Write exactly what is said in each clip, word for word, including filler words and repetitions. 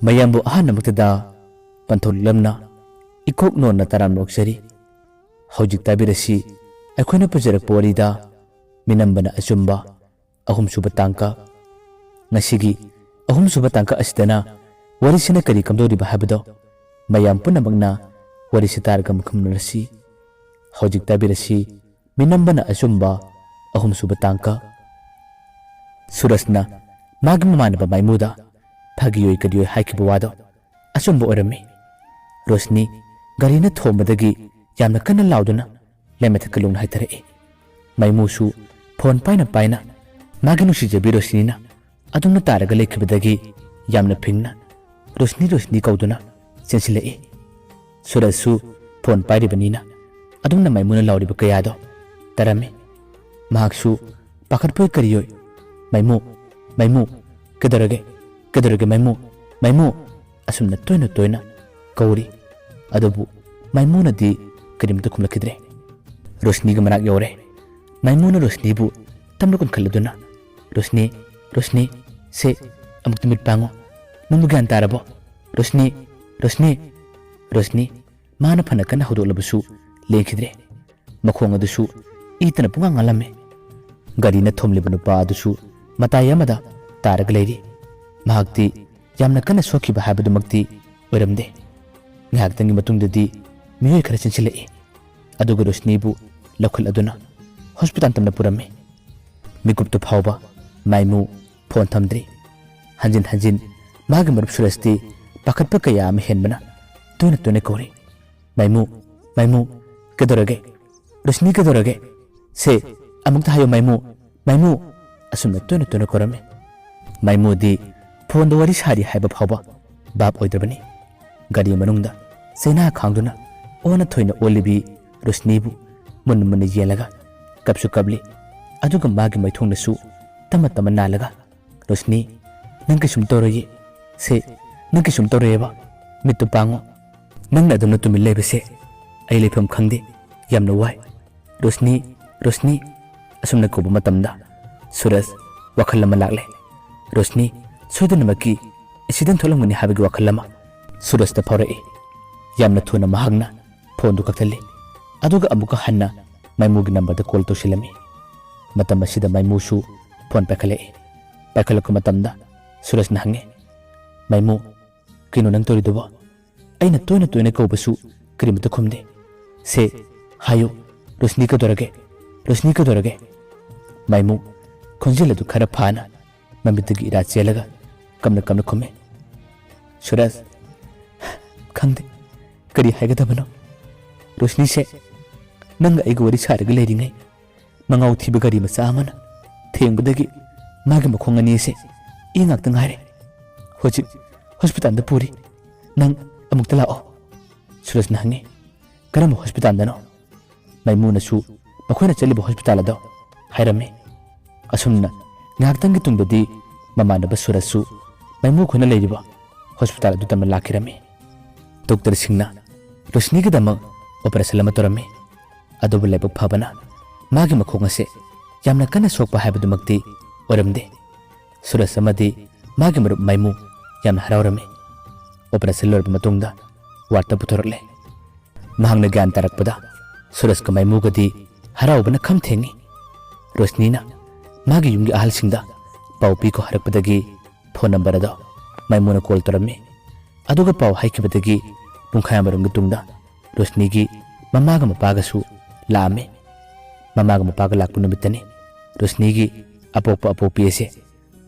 ꯃꯌꯥꯝꯕꯨ ꯑꯍꯥꯟꯕꯃꯛꯇꯗ ꯄꯟꯊꯧ ꯂꯤꯛꯂꯝꯅ ꯏꯀꯣꯛ ꯅꯣꯟꯅ ꯇꯔꯥꯝꯅ ꯑꯣꯛꯆꯔꯤ꯫ ꯍꯧꯖꯤꯛ ꯇꯥꯕꯤꯔꯁꯤ ꯑꯩꯈꯣꯏꯅ ꯄꯨꯖꯔꯛꯄ ꯋꯥꯔꯤꯗ ꯃꯤꯅꯝꯕꯅ ꯑꯆꯨꯝꯕ ꯑꯍꯨꯝꯁꯨꯕ ꯇꯥꯡꯀꯛ꯫ ꯉꯁꯤꯒꯤ ꯑꯍꯨꯝꯁꯨꯕ ꯇꯥꯡꯀꯛ ꯑꯁꯤꯗꯅ ꯋꯥꯔꯤꯁꯤꯅ ꯀꯔꯤ ꯀꯝꯗꯧꯔꯤꯕ ꯍꯥꯏꯕꯗꯣ ꯃꯌꯥꯝ ꯄꯨꯝꯅꯃꯛꯅ ꯋꯥꯔꯤꯁꯤ ꯇꯥꯔꯒ ꯃꯨꯟꯈꯝꯅꯔꯁꯤ꯫ ꯍꯧꯖꯤꯛ ꯇꯥꯕꯤꯔꯁꯤ ꯃꯤꯅꯝꯕꯅ ꯑꯆꯨꯝꯕ ꯑꯍꯨꯝꯁꯨꯕ ꯇꯥꯡꯀꯛ꯫ ꯁꯨꯔꯖꯅ ꯃꯥꯒꯤ ꯃꯃꯥꯟꯅꯕ ꯃꯥꯏꯃꯨꯗ ꯐꯥꯒꯤꯑꯣꯏ ꯀꯔꯤꯑꯣꯏ ꯍꯥꯏꯈꯤꯕ ꯋꯥꯗꯣ ꯑꯆꯨꯝꯕ ꯑꯣꯏꯔꯝꯃꯤ꯫ ꯔꯣꯁꯅꯤ ꯒꯥꯔꯤꯅ ꯊꯣꯝꯕꯗꯒꯤ ꯌꯥꯝꯅ ꯀꯟꯅ ꯂꯥꯎꯗꯨꯅ ꯂꯩꯃꯊꯛꯀ ꯂꯣꯡꯅ ꯍꯥꯏꯊꯔꯛꯏ꯫ ꯃꯥꯏꯃꯨꯁꯨ ꯐꯣꯟ ꯄꯥꯏꯅ ꯄꯥꯏꯅ ꯃꯥꯒꯤ ꯅꯨꯡꯁꯤꯖꯕꯤ ꯔꯣꯁꯅꯤꯅ ꯑꯗꯨꯝꯅ ꯇꯥꯔꯒ ꯂꯩꯈꯤꯕꯗꯒꯤ ꯌꯥꯝꯅ ꯐꯤꯡꯅ "ꯔꯣꯁꯅꯤ, ꯔꯣꯁꯅꯤ" ꯀꯧꯗꯨꯅ ꯆꯦꯟꯁꯤꯜꯂꯛꯏ꯫ ꯁꯨꯔꯖꯁꯨ ꯐꯣꯟ ꯄꯥꯏꯔꯤꯕꯅꯤꯅ ꯑꯗꯨꯝꯅ ꯃꯥꯏꯃꯨꯅ ꯂꯥꯎꯔꯤꯕ ꯀꯌꯥꯗꯣ ꯇꯥꯔꯝꯃꯤ꯫ ꯃꯍꯥꯛꯁꯨ ꯄꯥꯈꯠꯄꯣꯏ ꯀꯔꯤꯑꯣꯏ, "ꯃꯥꯏꯃꯨ, ꯃꯥꯏꯃꯨ, ꯀꯩꯗꯧꯔꯒꯦ, ꯀꯩꯗꯧꯔꯒꯦ ꯃꯥꯏꯃꯨ, ꯃꯥꯏꯃꯨ?" ꯑꯁꯨꯝꯅ ꯇꯣꯏꯅ ꯇꯣꯏꯅ ꯀꯧꯔꯤ꯫ ꯑꯗꯨꯕꯨ ꯃꯥꯏꯃꯨꯅꯗꯤ ꯀꯔꯤꯝꯇ ꯈꯨꯝꯂꯛꯈꯤꯗ꯭ꯔꯦ꯫ ꯔꯣꯁꯅꯤꯒꯤ ꯃꯅꯥꯛ ꯌꯧꯔꯦ꯫ ꯃꯥꯏꯃꯨꯅ ꯔꯣꯁꯅꯤꯕꯨ ꯇꯞꯅ ꯀꯨꯟꯈꯠꯂꯗꯨꯅ, "ꯔꯣꯁꯅꯤ, ꯔꯣꯁꯅꯤ, ꯁꯦ, ꯑꯃꯨꯛꯇ ꯃꯤꯠ ꯄꯥꯡꯉꯨ꯫ ꯅꯪꯕꯨ ꯒ꯭ꯌꯥꯟ ꯇꯥꯔꯕꯣ? ꯔꯣꯁꯅꯤ, ꯔꯣꯁꯅꯤ!" ꯔꯣꯁꯅꯤ ꯃꯥꯅ ꯐꯅ ꯀꯟꯅ ꯍꯧꯗꯣꯛꯂꯕꯁꯨ ꯂꯦꯡꯈꯤꯗ꯭ꯔꯦ꯫ ꯃꯈꯣꯡ ꯑꯗꯨꯁꯨ ꯏꯇꯅ ꯄꯨꯡꯉꯥꯡ ꯉꯥꯡꯂꯝꯃꯤ꯫ ꯒꯥꯔꯤꯅ ꯊꯣꯝꯂꯤꯕ ꯅꯨꯄꯥ ꯑꯗꯨꯁꯨ ꯃꯇꯥꯏ ꯑꯃꯗ ꯇꯥꯔꯒ ꯂꯩꯔꯤ꯫ ꯃꯍꯥꯛꯇꯤ ꯌꯥꯝꯅ ꯀꯟꯅ ꯁꯣꯛꯈꯤꯕ ꯍꯥꯏꯕꯗꯨꯃꯛꯇꯤ ꯑꯣꯏꯔꯝꯗꯦ꯫ ꯉꯥꯏꯍꯥꯛꯇꯪꯒꯤ ꯃꯇꯨꯡꯗꯗꯤ ꯃꯤꯑꯣꯏ ꯈꯔ ꯆꯦꯟꯁꯤꯜꯂꯛꯏ꯫ ꯑꯗꯨꯒ ꯔꯣꯁꯅꯤꯕꯨ ꯂꯧꯈꯠꯂꯗꯨꯅ ꯍꯣꯁꯄꯤꯇꯥꯜ ꯇꯝꯅ ꯄꯨꯔꯝꯃꯤ꯫ ꯃꯤꯀꯨꯞꯇꯨ ꯐꯥꯎꯕ ꯃꯥꯏꯃꯨ ꯐꯣꯟ ꯊꯝꯗ꯭ꯔꯤ꯫ ꯍꯟꯖꯤꯟ ꯍꯟꯖꯤꯟ ꯃꯥꯒꯤ ꯃꯔꯨꯞ ꯁꯨꯔꯖꯇꯤ ꯄꯥꯈꯠꯄ ꯀꯌꯥ ꯑꯃ ꯍꯦꯟꯕꯅ ꯇꯣꯏꯅ ꯇꯣꯏꯅ ꯀꯧꯔꯤ꯫ "ꯃꯥꯏꯃꯨ, ꯃꯥꯏꯃꯨ, ꯀꯩꯗꯧꯔꯒꯦ? ꯔꯣꯁꯅꯤ ꯀꯩꯗꯧꯔꯒꯦ? ꯁꯦ, ꯑꯃꯨꯛꯇ ꯍꯥꯏꯌꯨ ꯃꯥꯏꯃꯨ, ꯃꯥꯏꯃꯨ!" ꯑꯁꯨꯝꯅ ꯇꯣꯏꯅ ꯇꯣꯏꯅ ꯀꯧꯔꯝꯃꯤ꯫ ꯃꯥꯏꯃꯨꯗꯤ ꯐꯣꯟꯗ ꯋꯥꯔꯤ ꯁꯥꯔꯤ ꯍꯥꯏꯕ ꯐꯥꯎꯕ ꯚꯥꯞ ꯑꯣꯏꯗ꯭ꯔꯕꯅꯤ꯫ ꯒꯥꯔꯤ ꯃꯅꯨꯡꯗ ꯆꯩꯅꯥ ꯈꯥꯡꯗꯨꯅ ꯑꯣꯟꯅ ꯊꯣꯏꯅ ꯑꯣꯜꯂꯤꯕꯤ ꯔꯣꯁꯅꯤꯕꯨ ꯃꯨꯟꯅ ꯃꯨꯟꯅ ꯌꯦꯡꯂꯒ ꯀꯞꯁꯨ ꯀꯞꯂꯤ꯫ ꯑꯗꯨꯒ ꯃꯥꯒꯤ ꯃꯥꯏꯊꯣꯡꯗꯁꯨ ꯇꯞꯅ ꯇꯞꯅ ꯅꯥꯜꯂꯒ, "ꯔꯣꯁꯅꯤ, ꯅꯪ ꯀꯩꯁꯨꯝ ꯇꯧꯔꯣꯏꯌꯦ꯫ ꯁꯦ, ꯅꯪ ꯀꯩꯁꯨꯝ ꯇꯧꯔꯣꯏꯌꯦꯕ꯫ ꯃꯤꯠꯇꯨ ꯄꯥꯡꯉꯣ꯫ ꯅꯪꯅ ꯑꯗꯨꯝꯅ ꯇꯨꯃꯤꯟ ꯂꯩꯕꯁꯦ ꯑꯩ ꯂꯩꯐꯝ ꯈꯪꯗꯦ꯫ ꯌꯥꯝꯅ ꯋꯥꯏ꯫ ꯔꯣꯁꯅꯤ, ꯔꯣꯁꯅꯤ!" ꯑꯁꯨꯝꯅ ꯀꯧꯕ ꯃꯇꯝꯗ ꯁꯨꯔꯖ ꯋꯥꯈꯜ ꯑꯃ ꯂꯥꯛꯂꯦ꯫ ꯔꯣꯁꯅꯤ ꯁꯣꯏꯗꯅꯃꯛꯀꯤ ꯑꯦꯛꯁꯤꯗꯦꯟ ꯊꯣꯛꯂꯝꯒꯅꯤ ꯍꯥꯏꯕꯒꯤ ꯋꯥꯈꯜ ꯑꯃ ꯁꯨꯔꯖꯇ ꯐꯥꯎꯔꯛꯏ꯫ ꯌꯥꯝꯅ ꯊꯨꯅ ꯃꯍꯥꯛꯅ ꯐꯣꯟꯗꯨ ꯀꯛꯊꯠꯂꯤ꯫ ꯑꯗꯨꯒ ꯑꯃꯨꯛꯀ ꯍꯟꯅ ꯃꯥꯏꯃꯨꯒꯤ ꯅꯝꯕꯔꯗ ꯀꯣꯜ ꯇꯧꯁꯤꯜꯂꯝꯃꯤ꯫ ꯃꯇꯝ ꯑꯁꯤꯗ ꯃꯥꯏꯃꯨꯁꯨ ꯐꯣꯟ ꯄꯥꯏꯈꯠꯂꯛꯏ꯫ ꯄꯥꯏꯈꯠꯂꯛꯄ ꯃꯇꯝꯗ ꯁꯨꯔꯖꯅ ꯍꯪꯉꯤ, "ꯃꯥꯏꯃꯨ, ꯀꯩꯅꯣ ꯅꯪ ꯇꯧꯔꯤꯗꯨꯕꯣ? ꯑꯩꯅ ꯇꯣꯏꯅ ꯇꯣꯏꯅ ꯀꯧꯕꯁꯨ ꯀꯔꯤꯃꯠꯇ ꯈꯨꯝꯗꯦ꯫ ꯁꯦ, ꯍꯥꯏꯌꯨ, ꯔꯣꯁꯅꯤ ꯀꯩꯗꯧꯔꯒꯦ? ꯔꯣꯁꯅꯤ ꯀꯩꯗꯧꯔꯒꯦ?" ꯃꯥꯏꯃꯨ ꯈꯣꯟꯖꯦꯜ ꯑꯗꯨ ꯈꯔ ꯐꯥꯅ ꯃꯃꯤꯠꯇꯒꯤ ꯏꯔꯥ ꯆꯦꯜꯂꯒ ꯀꯞꯅ ꯀꯞꯅ ꯈꯨꯝꯃꯤ꯫ "ꯁꯨꯔꯖ, ꯈꯪꯗꯦ ꯀꯔꯤ ꯍꯥꯏꯒꯗꯕꯅꯣ꯫ ꯔꯣꯁꯅꯤꯁꯦ ꯅꯪꯒ ꯑꯩꯒ ꯋꯥꯔꯤ ꯁꯥꯔꯒ ꯂꯩꯔꯤꯉꯩ ꯃꯉꯥꯎ ꯊꯤꯕ ꯒꯥꯔꯤ ꯃꯆꯥ ꯑꯃꯅ ꯊꯦꯡꯕꯗꯒꯤ ꯃꯥꯒꯤ ꯃꯈꯣꯡ ꯑꯅꯤ ꯑꯁꯦ ꯏ ꯉꯥꯛꯇ ꯉꯥꯏꯔꯦ꯫ ꯍꯧꯖꯤꯛ ꯍꯣꯁꯄꯤꯇꯥꯜꯗ ꯄꯨꯔꯤ꯫ ꯅꯪ ꯑꯃꯨꯛꯇ ꯂꯥꯛꯑꯣ꯫" ꯁꯨꯔꯖꯅ ꯍꯪꯉꯤ꯫ "ꯀꯔꯝꯕ ꯍꯣꯁꯄꯤꯇꯥꯜꯗꯅꯣ?" ꯃꯥꯏꯃꯨꯅꯁꯨ ꯃꯈꯣꯏꯅ ꯆꯠꯂꯤꯕ ꯍꯣꯁꯄꯤꯇꯥꯜ ꯑꯗꯣ ꯍꯥꯏꯔꯝꯃꯤ꯫ ꯑꯁꯨꯝꯅ ꯉꯥꯏꯍꯥꯛꯇꯪꯒꯤ ꯇꯨꯡꯗꯗꯤ ꯃꯃꯥꯟꯅꯕ ꯁꯨꯔꯖꯁꯨ ꯃꯥꯏꯃꯨ ꯈꯣꯏꯅ ꯂꯩꯔꯤꯕ ꯍꯣꯁꯄꯤꯇꯥꯜ ꯑꯗꯨ ꯇꯝꯅ ꯂꯥꯛꯈꯤꯔꯝꯃꯤ꯫ ꯗꯣꯛꯇꯔꯁꯤꯡꯅ ꯔꯣꯁꯅꯤꯒꯤꯗꯃꯛ ꯑꯣꯄꯔꯦꯁꯟ ꯑꯃ ꯇꯧꯔꯝꯃꯤ꯫ ꯑꯗꯨꯕꯨ ꯂꯥꯏꯕꯛ ꯐꯕꯅ ꯃꯥꯒꯤ ꯃꯈꯣꯡ ꯑꯁꯦ ꯌꯥꯝꯅ ꯀꯟꯅ ꯁꯣꯛꯄ ꯍꯥꯏꯕꯗꯨꯃꯛꯇꯤ ꯑꯣꯏꯔꯝꯗꯦ꯫ ꯁꯨꯔꯖ ꯑꯃꯗꯤ ꯃꯥꯒꯤ ꯃꯔꯨꯞ ꯃꯥꯏꯃꯨ ꯌꯥꯝꯅ ꯍꯔꯥꯎꯔꯝꯃꯤ꯫ ꯑꯣꯄꯔꯦꯁꯟ ꯂꯣꯏꯔꯕ ꯃꯇꯨꯡꯗ ꯋꯥꯔꯗꯇ ꯄꯨꯊꯣꯔꯛꯂꯦ꯫ ꯃꯍꯥꯛꯅ ꯒ꯭ꯌꯥꯟ ꯇꯥꯔꯛꯄꯗ ꯁꯨꯔꯖꯀ ꯃꯥꯏꯃꯨꯒꯗꯤ ꯍꯔꯥꯎꯕꯅ ꯈꯝ ꯊꯦꯡꯉꯤ꯫ ꯔꯣꯁꯅꯤꯅ ꯃꯥꯒꯤ ꯌꯨꯝꯒꯤ ꯑꯍꯜꯁꯤꯡꯗ ꯄꯥꯎ ꯄꯤꯈꯣ ꯍꯥꯏꯔꯛꯄꯗꯒꯤ ꯐꯣꯟ ꯅꯝꯕꯔ ꯑꯗꯣ ꯃꯥꯏꯃꯨꯅ ꯀꯣꯜ ꯇꯧꯔꯝꯃꯤ꯫ ꯑꯗꯨꯒ ꯄꯥꯎ ꯍꯥꯏꯈꯤꯕꯗꯒꯤ ꯄꯨꯡꯈꯥꯏ ꯑꯃꯔꯣꯝꯒꯤ ꯇꯨꯡꯗ ꯔꯣꯁꯅꯤꯒꯤ ꯃꯃꯥꯒ ꯃꯄꯥꯒꯁꯨ ꯂꯥꯛꯑꯝꯃꯤ꯫ ꯃꯃꯥꯒ ꯃꯄꯥꯒ ꯂꯥꯛꯄ ꯅꯨꯃꯤꯠꯇꯅꯤ ꯔꯣꯁꯅꯤꯒꯤ ꯑꯄꯣꯛꯄ ꯑꯄꯣꯛꯄꯤ ꯑꯁꯦ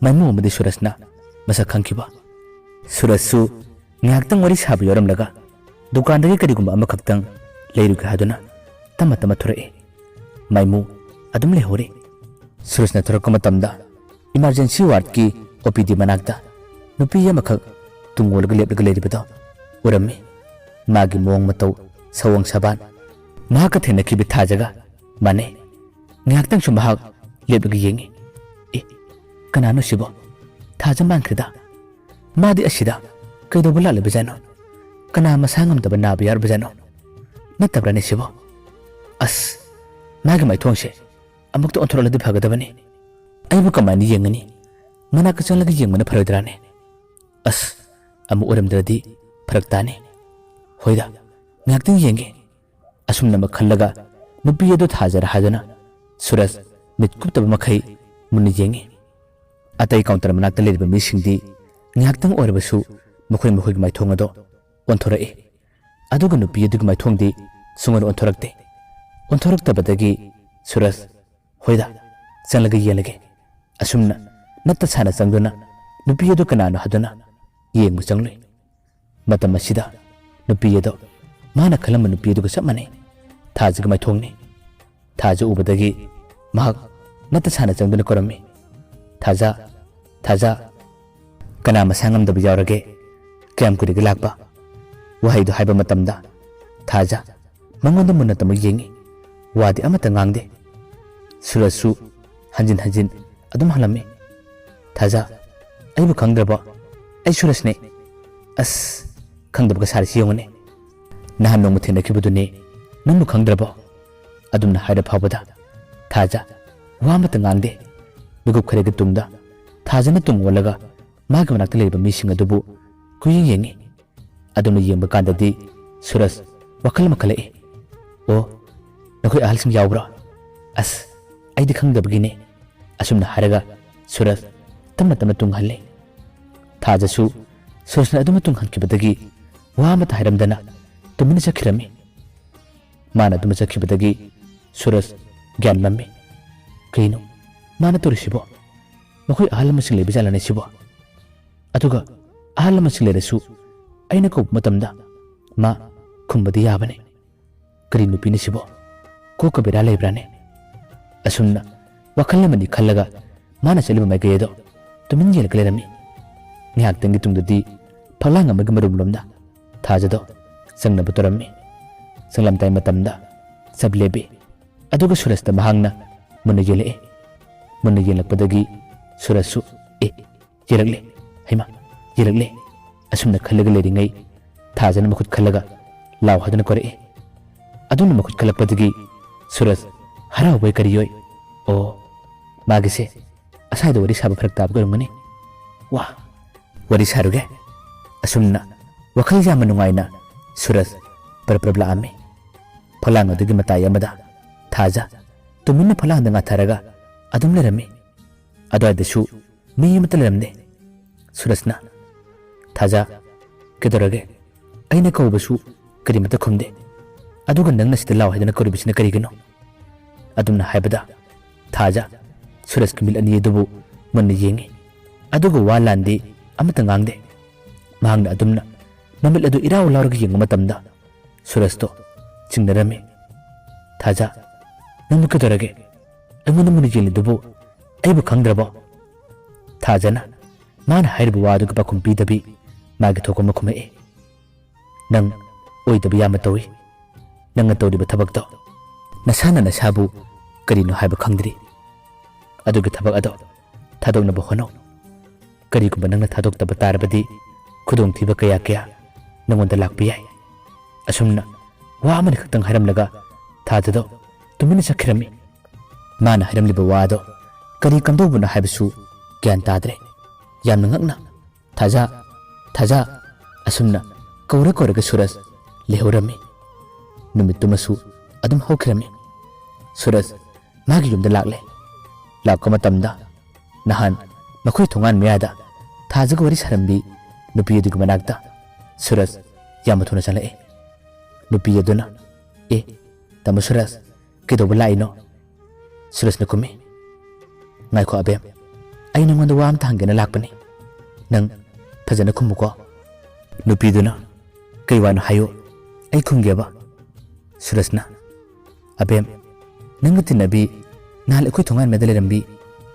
ꯃꯥꯏꯃꯨ ꯑꯃꯗꯤ ꯁꯨꯔꯖꯅ ꯃꯁꯛ ꯈꯪꯈꯤꯕ꯫ ꯁꯨꯔꯖꯁꯨ ꯉꯥꯏꯍꯥꯛꯇꯪ ꯋꯥꯔꯤ ꯁꯥꯕ ꯌꯥꯎꯔꯝꯂꯒ ꯗꯨꯀꯥꯟꯗꯒꯤ ꯀꯔꯤꯒꯨꯝꯕ ꯑꯃꯈꯛꯇꯪ ꯂꯩꯔꯨꯒꯦ ꯍꯥꯏꯗꯨꯅ ꯇꯞꯅ ꯇꯞꯅ ꯊꯣꯔꯛꯏ꯫ ꯃꯥꯏꯃꯨ ꯑꯗꯨꯝ ꯂꯩꯍꯧꯔꯤ꯫ ꯁꯨꯔꯖꯅ ꯊꯣꯔꯛꯄ ꯃꯇꯝꯗ ꯏꯃꯥꯔꯖꯦꯟꯁꯤ ꯋꯥꯔꯗꯀꯤ ꯑꯣ ꯄꯤ ꯗꯤ ꯃꯅꯥꯛꯇ ꯅꯨꯄꯤ ꯑꯃꯈꯛ ꯇꯨꯡ ꯑꯣꯜꯂꯒ ꯂꯦꯞꯂꯒ ꯂꯩꯔꯤꯕꯗꯣ ꯎꯔꯝꯃꯤ꯫ ꯃꯥꯒꯤ ꯃꯑꯣꯡ ꯃꯇꯧ, ꯁꯑꯣꯡ ꯁꯥꯕꯥꯟ, ꯃꯍꯥꯛꯀ ꯊꯦꯡꯅꯈꯤꯕ ꯊꯥꯖꯒ ꯃꯥꯟꯅꯩ꯫ ꯉꯥꯏꯍꯥꯛꯇꯪꯁꯨ ꯃꯍꯥꯛ ꯂꯦꯞꯂꯒ ꯌꯦꯡꯉꯤ꯫ "ꯑꯦ, ꯀꯅꯥꯅꯣ ꯁꯤꯕꯣ? ꯊꯥꯖ ꯃꯥꯟꯈ꯭ꯔꯦꯗ꯫ ꯃꯥꯗꯤ ꯑꯁꯤꯗ ꯀꯩꯗꯧꯕ ꯂꯥꯛꯂꯤꯕꯖꯥꯠꯅꯣ? ꯀꯅꯥ ꯃꯁꯥ ꯉꯝꯗꯕ ꯅꯥꯕ ꯌꯥꯎꯔꯕꯖꯥꯠꯅꯣ? ꯅꯠꯇꯕ꯭ꯔꯥꯅꯦ ꯁꯤꯕꯣ? ꯑꯁ, ꯃꯥꯒꯤ ꯃꯥꯏꯊꯣꯡꯁꯦ ꯑꯃꯨꯛꯇ ꯑꯣꯟꯊꯣꯔꯛꯂꯗꯤ ꯐꯒꯗꯕꯅꯤ꯫ ꯑꯩꯕꯨ ꯀꯃꯥꯏꯅ ꯌꯦꯡꯒꯅꯤ? ꯃꯅꯥꯛꯇ ꯆꯪꯂꯒ ꯌꯦꯡꯕꯅ ꯐꯔꯣꯏꯗ꯭ꯔꯥꯅꯦ?" "ꯑꯁ, ꯑꯃꯨꯛ ꯑꯣꯏꯔꯝꯗ꯭ꯔꯗꯤ ꯐꯔꯛ ꯇꯥꯅꯤ꯫ ꯍꯣꯏꯗ, ꯉꯥꯏꯍꯥꯛꯇꯪ ꯌꯦꯡꯒꯦ"꯫ ꯑꯁꯨꯝꯅ ꯑꯃ ꯈꯜꯂꯒ ꯅꯨꯄꯤ ꯑꯗꯨ ꯊꯥꯖꯔ ꯍꯥꯏꯗꯨꯅ ꯁꯨꯔꯖ ꯃꯤꯠ ꯀꯨꯞꯇꯕ ꯃꯈꯩ ꯃꯨꯟꯅ ꯌꯦꯡꯉꯤ꯫ ꯑꯇꯩ ꯀꯥꯎꯟꯇꯔ ꯃꯅꯥꯛꯇ ꯂꯩꯔꯤꯕ ꯃꯤꯁꯤꯡꯗꯤ ꯉꯥꯏꯍꯥꯛꯇꯪ ꯑꯣꯏꯔꯕꯁꯨ ꯃꯈꯣꯏ ꯃꯈꯣꯏꯒꯤ ꯃꯥꯏꯊꯣꯡ ꯑꯗꯣ ꯑꯣꯟꯊꯣꯔꯛꯏ꯫ ꯑꯗꯨꯒ ꯅꯨꯄꯤ ꯑꯗꯨꯒꯤ ꯃꯥꯏꯊꯣꯡꯗꯤ ꯁꯨꯡꯑꯣꯟ ꯑꯣꯟꯊꯣꯔꯛꯇꯦ꯫ ꯑꯣꯟꯊꯣꯔꯛꯇꯕꯗꯒꯤ ꯁꯨꯔꯖ, "ꯍꯣꯏꯗ, ꯆꯪꯂꯒ ꯌꯦꯡꯂꯒꯦ"꯫ ꯑꯁꯨꯝꯅ ꯅꯠꯇ ꯁꯥꯅ ꯆꯪꯗꯨꯅ ꯅꯨꯄꯤ ꯑꯗꯨ ꯀꯅꯥꯅꯣ ꯍꯥꯏꯗꯨꯅ ꯌꯦꯡꯕ ꯆꯪꯂꯨꯏ꯫ ꯃꯇꯝ ꯑꯁꯤꯗ ꯅꯨꯄꯤ ꯑꯗꯣ ꯃꯥꯅ ꯈꯜꯂꯝꯕ ꯅꯨꯄꯤ ꯑꯗꯨꯒ ꯆꯞ ꯃꯥꯟꯅꯩ꯫ ꯊꯥꯖꯒꯤ ꯃꯥꯏꯊꯣꯡꯅꯤ꯫ ꯊꯥꯖ ꯎꯕꯗꯒꯤ ꯃꯍꯥꯛ ꯅꯠꯇ ꯁꯥꯅ ꯆꯪꯗꯨꯅ ꯀꯧꯔꯝꯃꯤ, "ꯊꯥꯖ, ꯊꯥꯖ"꯫ "ꯀꯅꯥ ꯃꯁꯥ ꯉꯝꯗꯕ ꯌꯥꯎꯔꯒꯦ? ꯀꯌꯥꯝ ꯀꯨꯏꯔꯒꯦ ꯂꯥꯛꯄ?" ꯋꯥꯍꯩꯗꯨ ꯍꯥꯏꯕ ꯃꯇꯝꯗ ꯊꯥꯖ ꯃꯉꯣꯟꯗ ꯃꯨꯟꯅ ꯇꯝꯃ ꯌꯦꯡꯉꯤ꯫ ꯋꯥꯗꯤ ꯑꯃꯠꯇ ꯉꯥꯡꯗꯦ꯫ ꯁꯨꯔꯖꯁꯨ ꯍꯟꯖꯤꯟ ꯍꯟꯖꯤꯟ ꯑꯗꯨꯝ ꯍꯜꯂꯝꯃꯤ꯫ "ꯊꯥꯖ, ꯑꯩꯕꯨ ꯈꯪꯗ꯭ꯔꯕꯣ? ꯑꯩ ꯁꯨꯔꯖꯅꯦ꯫ ꯑꯁ, ꯈꯪꯗꯕꯒ ꯁꯥꯔꯤꯁꯤ ꯌꯦꯡꯉꯨꯅꯦ꯫ ꯅꯍꯥꯟ ꯅꯣꯡꯃ ꯊꯦꯡꯅꯈꯤꯕꯗꯨꯅꯦ, ꯅꯪꯕꯨ ꯈꯪꯗ꯭ꯔꯕꯣ?" ꯑꯗꯨꯝꯅ ꯍꯥꯏꯔ ꯐꯥꯎꯕꯗ ꯊꯥꯖ ꯋꯥ ꯑꯃꯠꯇ ꯉꯥꯡꯗꯦ꯫ ꯃꯤꯀꯨꯞ ꯈꯔꯒꯤ ꯇꯨꯡꯗ ꯊꯥꯖꯅ ꯇꯨꯡ ꯑꯣꯜꯂꯒ ꯃꯥꯒꯤ ꯃꯅꯥꯛꯇ ꯂꯩꯔꯤꯕ ꯃꯤꯁꯤꯡ ꯑꯗꯨꯕꯨ ꯀꯨꯌꯦꯡ ꯌꯦꯡꯉꯤ꯫ ꯑꯗꯨꯝꯅ ꯌꯦꯡꯕ ꯀꯥꯟꯗꯗꯤ ꯁꯨꯔꯖ ꯋꯥꯈꯜ ꯑꯃ ꯈꯜꯂꯛꯏ꯫ "ꯑꯣ, ꯅꯈꯣꯏ ꯑꯍꯜꯁꯤꯡ ꯌꯥꯎꯕ꯭ꯔꯣ? ꯑꯁ, ꯑꯩꯗꯤ ꯈꯪꯗꯕꯒꯤꯅꯦ"꯫ ꯑꯁꯨꯝꯅ ꯍꯥꯏꯔꯒ ꯁꯨꯔꯖ ꯇꯞꯅ ꯇꯞꯅ ꯇꯨꯡꯍꯜꯂꯤ꯫ ꯊꯥꯖꯁꯨ ꯁꯨꯔꯖꯅ ꯑꯗꯨꯝꯅ ꯇꯨꯡꯍꯟꯈꯤꯕꯗꯒꯤ ꯋꯥ ꯑꯃꯠꯇ ꯍꯥꯏꯔꯝꯗꯅ ꯇꯨꯃꯤꯟꯅ ꯆꯠꯈꯤꯔꯝꯃꯤ꯫ ꯃꯥꯅ ꯑꯗꯨꯝꯅ ꯆꯠꯈꯤꯕꯗꯒꯤ ꯁꯨꯔꯖ ꯒ꯭ꯌꯥꯟ ꯃꯝꯃꯤ꯫ "ꯀꯩꯅꯣ ꯃꯥꯅ ꯇꯧꯔꯤꯁꯤꯕꯣ? ꯃꯈꯣꯏ ꯑꯍꯜ ꯂꯃꯟꯁꯤꯡ ꯂꯩꯕ ꯖꯥꯠꯂꯅꯦ ꯁꯤꯕꯣ? ꯑꯗꯨꯒ ꯑꯍꯜ ꯂꯃꯟꯁꯤꯡ ꯂꯩꯔꯁꯨ ꯑꯩꯅ ꯀꯧꯕ ꯃꯇꯝꯗ ꯃꯥ ꯈꯨꯝꯕꯗꯤ ꯌꯥꯕꯅꯤ꯫ ꯀꯔꯤ ꯅꯨꯄꯤꯅ ꯁꯤꯕꯣ? ꯀꯣꯛꯀ ꯕꯦꯔꯥ ꯂꯩꯕ꯭ꯔꯥꯅꯦ?" ꯑꯁꯨꯝꯅ ꯋꯥꯈꯜ ꯑꯃꯗꯤ ꯈꯜꯂꯒ ꯃꯥꯅ ꯆꯠꯂꯤꯕ ꯃꯥꯏꯀꯩ ꯑꯗꯣ ꯇꯨꯃꯤꯟ ꯌꯦꯡꯂꯒ ꯂꯩꯔꯝꯃꯤ꯫ ꯉꯥꯏꯍꯥꯛꯇꯪꯒꯤ ꯇꯨꯡꯗꯗꯤ ꯐꯛꯂꯥꯡ ꯑꯃꯒꯤ ꯃꯔꯨꯝꯂꯣꯝꯗ ꯊꯥꯖꯗꯣ ꯆꯪꯅꯕ ꯇꯧꯔꯝꯃꯤ꯫ ꯆꯪꯂꯝꯗꯥꯏ ꯃꯇꯝꯗ ꯆꯞ ꯂꯦꯞꯄꯤ꯫ ꯑꯗꯨꯒ ꯁꯨꯔꯖꯇ ꯃꯍꯥꯛꯅ ꯃꯨꯟꯅ ꯌꯦꯡꯂꯛꯏ꯫ ꯃꯨꯟꯅ ꯌꯦꯡꯂꯛꯄꯗꯒꯤ ꯁꯨꯔꯖꯁꯨ, "ꯑꯦ, ꯌꯦꯡꯂꯛꯂꯦ, ꯍꯩꯃꯥ, ꯌꯦꯡꯂꯛꯂꯦ"꯫ ꯑꯁꯨꯝꯅ ꯈꯜꯂꯒ ꯂꯩꯔꯤꯉꯩ ꯊꯥꯖꯅ ꯃꯈꯨꯠ ꯈꯜꯂꯒ ꯂꯥꯎ ꯍꯥꯏꯗꯨꯅ ꯀꯧꯔꯛꯏ꯫ ꯑꯗꯨꯝꯅ ꯃꯈꯨꯠ ꯈꯜꯂꯛꯄꯗꯒꯤ ꯁꯨꯔꯖ ꯍꯔꯥꯎꯕꯣꯏ ꯀꯔꯤꯌꯣꯏ, "ꯑꯣ, ꯃꯥꯒꯤꯁꯦ ꯑꯁꯥꯏꯗ ꯋꯥꯔꯤ ꯁꯥꯕ ꯐꯔꯛ ꯇꯥꯕꯒꯤ ꯑꯣꯏꯔꯝꯒꯅꯤ꯫ ꯋꯥ, ꯋꯥꯔꯤ ꯁꯥꯔꯨꯒꯦ꯫ ꯑꯁꯨꯝꯅ ꯋꯥꯈꯜ ꯌꯥꯝꯅ ꯅꯨꯡꯉꯥꯏꯅ ꯁꯨꯔꯖ ꯄꯔꯞ ꯄꯔꯞ ꯂꯥꯛꯑꯝꯃꯤ꯫ ꯐꯛꯂꯥꯡ ꯑꯗꯨꯒꯤ ꯃꯇꯥꯏ ꯑꯃꯗ ꯊꯥꯖ ꯇꯨꯃꯤꯟꯅ ꯐꯛꯂꯥꯡꯗ ꯉꯥꯊꯔꯒ ꯑꯗꯨꯝ ꯂꯩꯔꯝꯃꯤ꯫ ꯑꯗꯨꯋꯥꯏꯗꯁꯨ ꯃꯤ ꯑꯃꯠꯇ ꯂꯩꯔꯝꯗꯦ꯫ ꯁꯨꯔꯖꯅ, "ꯊꯥꯖ, ꯀꯩꯗꯧꯔꯒꯦ? ꯑꯩꯅ ꯀꯧꯕꯁꯨ ꯀꯔꯤꯃꯠꯇ ꯈꯨꯝꯗꯦ꯫ ꯑꯗꯨꯒ ꯅꯪꯅ ꯁꯤꯗ ꯂꯥꯎ ꯍꯥꯏꯗꯨꯅ ꯀꯧꯔꯤꯕꯁꯤꯅ ꯀꯔꯤꯒꯤꯅꯣ?" ꯑꯗꯨꯝꯅ ꯍꯥꯏꯕꯗ ꯊꯥꯖ ꯁꯨꯔꯖꯀꯤ ꯃꯤꯠ ꯑꯅꯤ ꯑꯗꯨꯕꯨ ꯃꯨꯟꯅ ꯌꯦꯡꯉꯤ꯫ ꯑꯗꯨꯒ ꯋꯥ ꯂꯥꯟꯗꯤ ꯑꯃꯠꯇ ꯉꯥꯡꯗꯦ꯫ ꯃꯍꯥꯛꯅ ꯑꯗꯨꯝꯅ ꯃꯃꯤꯠ ꯑꯗꯨ ꯏꯔꯥꯎ ꯂꯥꯎꯔꯒ ꯌꯦꯡꯕ ꯃꯇꯝꯗ ꯁꯨꯔꯖꯇꯣ ꯆꯤꯡꯅꯔꯝꯃꯤ꯫ "ꯊꯥꯖ, ꯅꯪꯕꯨ ꯀꯩꯗꯧꯔꯒꯦ? ꯑꯩꯉꯣꯟꯗ ꯃꯨꯟꯅ ꯌꯦꯡꯂꯤꯗꯨꯕꯨ ꯑꯩꯕꯨ ꯈꯪꯗ꯭ꯔꯕꯣ?" ꯊꯥꯖꯅ ꯃꯥꯅ ꯍꯥꯏꯔꯤꯕ ꯋꯥ ꯑꯗꯨꯒꯤ ꯄꯥꯎꯈꯨꯝ ꯄꯤꯗꯕꯤ ꯃꯥꯒꯤ ꯊꯣꯛꯄ ꯑꯃ ꯈꯨꯝꯃꯛꯏ꯫ "ꯅꯪ ꯑꯣꯏꯗꯕ ꯌꯥꯝꯅ ꯇꯧꯏ꯫ ꯅꯪꯅ ꯇꯧꯔꯤꯕ ꯊꯕꯛꯇꯣ ꯅꯁꯥꯅ ꯅꯁꯥꯕꯨ ꯀꯔꯤꯅꯣ ꯍꯥꯏꯕ ꯈꯪꯗ꯭ꯔꯤ꯫ ꯑꯗꯨꯒꯤ ꯊꯕꯛ ꯑꯗꯣ ꯊꯥꯗꯣꯛꯅꯕ ꯍꯣꯠꯅꯧ꯫ ꯀꯔꯤꯒꯨꯝꯕ ꯅꯪꯅ ꯊꯥꯗꯣꯛꯇꯕ ꯇꯥꯔꯕꯗꯤ ꯈꯨꯗꯣꯡꯊꯤꯕ ꯀꯌꯥ ꯀꯌꯥ ꯅꯪꯉꯣꯟꯗ ꯂꯥꯛꯄ ꯌꯥꯏ꯫" ꯑꯁꯨꯝꯅ ꯋꯥ ꯑꯃꯅꯤ ꯈꯛꯇꯪ ꯍꯥꯏꯔꯝꯂꯒ ꯊꯥꯖꯗꯣ ꯇꯨꯃꯤꯟꯅ ꯆꯠꯈꯤꯔꯝꯃꯤ꯫ ꯃꯥꯅ ꯍꯥꯏꯔꯝꯂꯤꯕ ꯋꯥꯗꯣ ꯀꯔꯤ ꯀꯝꯗꯧꯕꯅꯣ ꯍꯥꯏꯕꯁꯨ ꯒ꯭ꯌꯥꯟ ꯇꯥꯗ꯭ꯔꯦ꯫ ꯌꯥꯝꯅ ꯉꯛꯅ, "ꯊꯥꯖ, ꯊꯥꯖ" ꯑꯁꯨꯝꯅ ꯀꯧꯔ ꯀꯧꯔꯒ ꯁꯨꯔꯖ ꯂꯩꯍꯧꯔꯝꯃꯤ꯫ ꯅꯨꯃꯤꯠꯇꯨꯃꯁꯨ ꯑꯗꯨꯝ ꯍꯧꯈꯤꯔꯝꯃꯤ꯫ ꯁꯨꯔꯖ ꯃꯥꯒꯤ ꯌꯨꯝꯗ ꯂꯥꯛꯂꯦ꯫ ꯂꯥꯛꯄ ꯃꯇꯝꯗ ꯅꯍꯥꯟ ꯃꯈꯣꯏ ꯊꯣꯡꯒꯥꯟ ꯃꯌꯥꯗ ꯊꯥꯖꯒ ꯋꯥꯔꯤ ꯁꯥꯔꯝꯕꯤ ꯅꯨꯄꯤ ꯑꯗꯨꯒꯤ ꯃꯅꯥꯛꯇ ꯁꯨꯔꯖ ꯌꯥꯝꯅ ꯊꯨꯅ ꯆꯪꯂꯛꯏ꯫ ꯅꯨꯄꯤ ꯑꯗꯨꯅ, "ꯑꯦ, ꯇꯥꯃꯣ ꯁꯨꯔꯖ, ꯀꯩꯗꯧꯕ ꯂꯥꯛꯏꯅꯣ?" ꯁꯨꯔꯖꯅ ꯈꯨꯝꯃꯤ, "ꯉꯥꯏꯈꯣ ꯑꯕꯦꯝ, ꯑꯩ ꯅꯉꯣꯟꯗ ꯋꯥ ꯑꯝꯇ ꯍꯪꯒꯦꯅ ꯂꯥꯛꯄꯅꯤ꯫ ꯅꯪ ꯐꯖꯅ ꯈꯨꯝꯃꯨꯀꯣ꯫" ꯅꯨꯄꯤꯗꯨꯅ, "ꯀꯩ ꯋꯥꯅꯣ ꯍꯥꯏꯌꯨ, ꯑꯩ ꯈꯨꯝꯒꯦꯕ꯫" ꯁꯨꯔꯖꯅ, "ꯑꯕꯦꯝ, ꯅꯪꯒ ꯇꯤꯟꯅꯕꯤ ꯅꯍꯥꯟ ꯑꯩꯈꯣꯏ ꯊꯣꯡꯒꯥꯟ ꯃꯌꯥꯗ ꯂꯩꯔꯝꯕꯤ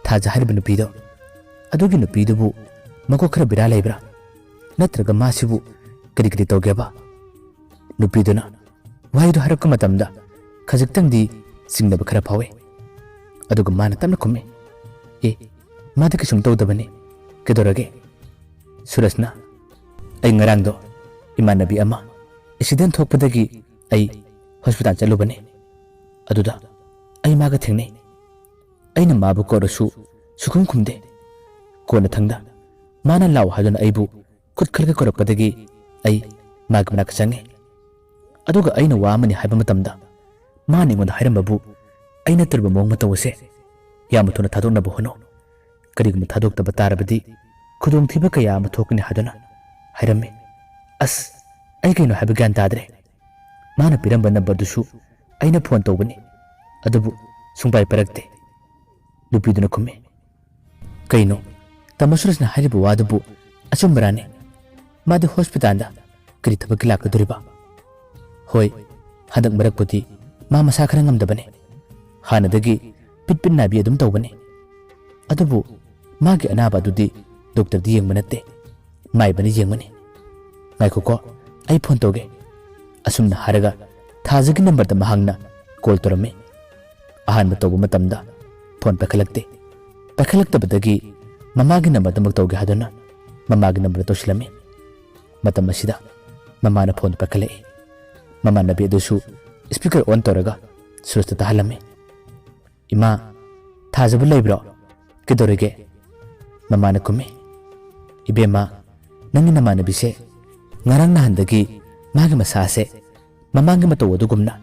ꯊꯥꯖ ꯍꯥꯏꯔꯤꯕ ꯅꯨꯄꯤꯗꯣ, ꯑꯗꯨꯒꯤ ꯅꯨꯄꯤꯗꯨꯕꯨ ꯃꯀꯣꯛ ꯈꯔ ꯕꯦꯔꯥ ꯂꯩꯕ꯭ꯔꯥ? ꯅꯠꯇ꯭ꯔꯒ ꯃꯥꯁꯤꯕꯨ ꯀꯔꯤ ꯀꯔꯤ ꯇꯧꯒꯦꯕ?" ꯅꯨꯄꯤꯗꯨꯅ ꯋꯥꯍꯩꯗꯨ ꯍꯥꯏꯔꯛꯄ ꯃꯇꯝꯗ ꯈꯖꯤꯛꯇꯪꯗꯤ ꯆꯤꯡꯅꯕ ꯈꯔ ꯐꯥꯎꯏ꯫ ꯑꯗꯨꯒ ꯃꯥꯅ ꯇꯞꯅ ꯈꯨꯝꯃꯤ, "ꯑꯦ, ꯃꯥꯗꯤ ꯀꯩꯁꯨꯝ ꯇꯧꯗꯕꯅꯤ꯫ ꯀꯩꯗꯧꯔꯒꯦ?" ꯁꯨꯔꯖꯅ, "ꯑꯩ ꯉꯔꯥꯡꯗꯣ ꯏꯃꯥꯟꯅꯕꯤ ꯑꯃ ꯑꯦꯛꯁꯤꯗꯦꯟ ꯊꯣꯛꯄꯗꯒꯤ ꯑꯩ ꯍꯣꯁꯄꯤꯇꯥꯜ ꯆꯠꯂꯨꯕꯅꯤ꯫ ꯑꯗꯨꯗ ꯑꯩ ꯃꯥꯒ ꯊꯦꯡꯅꯩ꯫ ꯑꯩꯅ ꯃꯥꯕꯨ ꯀꯧꯔꯁꯨ ꯁꯨꯈꯨꯝ ꯈꯨꯝꯗꯦ꯫ ꯀꯣꯟꯅꯊꯪꯗ ꯃꯥꯅ ꯂꯥꯛꯑꯣ ꯍꯥꯏꯗꯨꯅ ꯑꯩꯕꯨ ꯈꯨꯠ ꯈꯜꯒ ꯀꯧꯔꯛꯄꯗꯒꯤ ꯑꯩ ꯃꯥꯒꯤ ꯃꯅꯥꯛꯇ ꯆꯪꯉꯦ꯫ ꯑꯗꯨꯒ ꯑꯩꯅ ꯋꯥ ꯑꯃꯅꯤ ꯍꯥꯏꯕ ꯃꯇꯝꯗ ꯃꯥꯅ ꯑꯩꯉꯣꯟꯗ ꯍꯥꯏꯔꯝꯕꯕꯨ ꯑꯩ ꯅꯠꯇ꯭ꯔꯕ ꯃꯑꯣꯡ ꯃꯇꯧ ꯑꯁꯦ ꯌꯥꯝꯅ ꯊꯨꯅ ꯊꯥꯗꯣꯛꯅꯕ ꯍꯣꯠꯅꯧ꯫ ꯀꯔꯤꯒꯨꯝꯕ ꯊꯥꯗꯣꯛꯇꯕ ꯇꯥꯔꯕꯗꯤ ꯈꯨꯗꯣꯡꯊꯤꯕ ꯀꯌꯥ ꯑꯃ ꯊꯣꯛꯀꯅꯤ ꯍꯥꯏꯗꯨꯅ ꯍꯥꯏꯔꯝꯃꯤ꯫ ꯑꯁ, ꯑꯩ ꯀꯩꯅꯣ ꯍꯥꯏꯕ ꯒ꯭ꯌꯥꯟ ꯇꯥꯗ꯭ꯔꯦ꯫ ꯃꯥꯅ ꯄꯤꯔꯝꯕ ꯅꯝꯕꯔꯗꯨꯁꯨ ꯑꯩꯅ ꯐꯣꯟ ꯇꯧꯕꯅꯤ, ꯑꯗꯨꯕꯨ ꯁꯨꯡꯄꯥꯏ ꯄꯥꯏꯔꯛꯇꯦ꯫ ꯅꯨꯄꯤꯗꯨꯅ ꯈꯨꯝꯃꯤ, "ꯀꯩꯅꯣ, ꯇꯥꯃꯣ ꯁꯨꯔꯖꯅ ꯍꯥꯏꯔꯤꯕ ꯋꯥꯗꯨꯕꯨ ꯑꯆꯨꯝꯕꯔꯥꯅꯦ? ꯃꯥꯗꯤ ꯍꯣꯁꯄꯤꯇꯥꯜꯗ ꯀꯔꯤ ꯊꯕꯛꯀꯤ ꯂꯥꯛꯀꯗꯣꯔꯤꯕ?" "ꯍꯣꯏ, ꯍꯟꯗꯛ ꯃꯔꯛꯄꯨꯗꯤ ꯃꯥ ꯃꯁꯥ ꯈꯔ ꯉꯝꯗꯕꯅꯦ꯫ ꯍꯥꯟꯅꯗꯒꯤ ꯄꯤꯠ ꯄꯤꯠ ꯅꯥꯕꯤ ꯑꯗꯨꯝ ꯇꯧꯕꯅꯦ꯫ ꯑꯗꯨꯕꯨ ꯃꯥꯒꯤ ꯑꯅꯥꯕ ꯑꯗꯨꯗꯤ ꯗꯣꯛꯇꯔꯗꯤ ꯌꯦꯡꯕ ꯅꯠꯇꯦ, ꯃꯥꯏꯕꯅ ꯌꯦꯡꯕꯅꯤ꯫ ꯉꯥꯏꯈꯣꯀꯣ, ꯑꯩ ꯐꯣꯟ ꯇꯧꯒꯦ꯫" ꯑꯁꯨꯝꯅ ꯍꯥꯏꯔꯒ ꯊꯥꯖꯒꯤ ꯅꯝꯕꯔꯗ ꯃꯍꯥꯛꯅ ꯀꯣꯜ ꯇꯧꯔꯝꯃꯤ꯫ ꯑꯍꯥꯟꯕ ꯇꯧꯕ ꯃꯇꯝꯗ ꯐꯣꯟ ꯄꯥꯏꯈꯠꯂꯛꯇꯦ꯫ ꯄꯥꯏꯈꯠꯂꯛꯇꯕꯗꯒꯤ ꯃꯃꯥꯒꯤ ꯅꯝꯕꯔꯗꯃꯛ ꯇꯧꯒꯦ ꯍꯥꯏꯗꯨꯅ ꯃꯃꯥꯒꯤ ꯅꯝꯕꯔꯗ ꯇꯧꯁꯤꯜꯂꯝꯃꯤ꯫ ꯃꯇꯝ ꯑꯁꯤꯗ ꯃꯃꯥꯅ ꯐꯣꯟ ꯄꯥꯏꯈꯠꯂꯛꯏ꯫ ꯃꯃꯥꯟꯅꯕꯤ ꯑꯗꯨꯁꯨ ꯁ꯭ꯄꯤꯀꯔ ꯑꯣꯟ ꯇꯧꯔꯒ ꯁꯨꯔꯖꯇ ꯇꯥꯍꯜꯂꯝꯃꯤ꯫ "ꯏꯃꯥ, ꯊꯥꯖꯕ ꯂꯩꯕ꯭ꯔꯣ? ꯀꯩꯗꯧꯔꯒꯦ?" ꯃꯃꯥꯅ ꯈꯨꯝꯃꯤ꯫ "ꯏꯕꯦꯝꯃ, ꯅꯪꯒꯤ ꯅꯃꯥꯟꯅꯕꯤꯁꯦ ꯉꯔꯥꯡ ꯅꯍꯥꯟꯗꯒꯤ ꯃꯥꯒꯤ ꯃꯁꯥꯁꯦ ꯃꯃꯥꯡꯒꯤ ꯃꯇꯧ ꯑꯗꯨꯒꯨꯝꯅ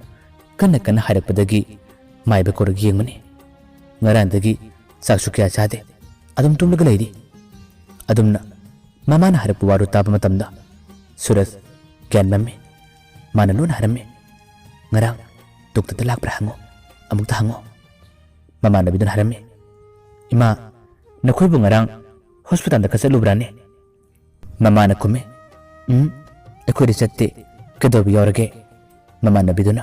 ꯀꯟꯅ ꯀꯟꯅ ꯍꯥꯏꯔꯛꯄꯗꯒꯤ ꯃꯥꯏꯕ ꯀꯧꯔꯒ ꯌꯦꯡꯕꯅꯤ꯫ ꯉꯔꯥꯡꯗꯒꯤ ꯆꯥꯛꯁꯨ ꯀꯌꯥ ꯆꯥꯗꯦ, ꯑꯗꯨꯝ ꯇꯨꯝꯂꯒ ꯂꯩꯔꯤ꯫" ꯑꯗꯨꯝꯅ ꯃꯃꯥꯅ ꯍꯥꯏꯔꯛꯄ ꯋꯥꯗꯨ ꯇꯥꯕ ꯃꯇꯝꯗ ꯁꯨꯔꯖ ꯒ꯭ꯌꯥꯟ ꯃꯝꯃꯤ꯫ ꯃꯥꯅ ꯂꯣꯟꯅ ꯍꯥꯏꯔꯝꯃꯤ, "ꯉꯔꯥꯡ ꯗꯣꯛꯇꯔꯗ ꯂꯥꯛꯄ꯭ꯔꯥ ꯍꯪꯉꯣ, ꯑꯃꯨꯛꯇ ꯍꯪꯉꯣ꯫" ꯃꯃꯥꯟꯅꯕꯤꯗꯨꯅ ꯍꯥꯏꯔꯝꯃꯤ, "ꯏꯃꯥ, ꯅꯈꯣꯏꯕꯨ ꯉꯔꯥꯡ ꯍꯣꯁꯄꯤꯇꯥꯜꯗ ꯈꯔ ꯆꯠꯂꯨꯕ꯭ꯔꯥꯅꯦ?" ꯃꯃꯥꯅ ꯈꯨꯝꯃꯤ, "ꯎꯝ, ꯑꯩꯈꯣꯏꯗꯤ ꯆꯠꯇꯦ꯫ ꯀꯩꯗꯧꯕ ꯌꯥꯎꯔꯒꯦ?" ꯃꯃꯥꯟꯅꯕꯤꯗꯨꯅ,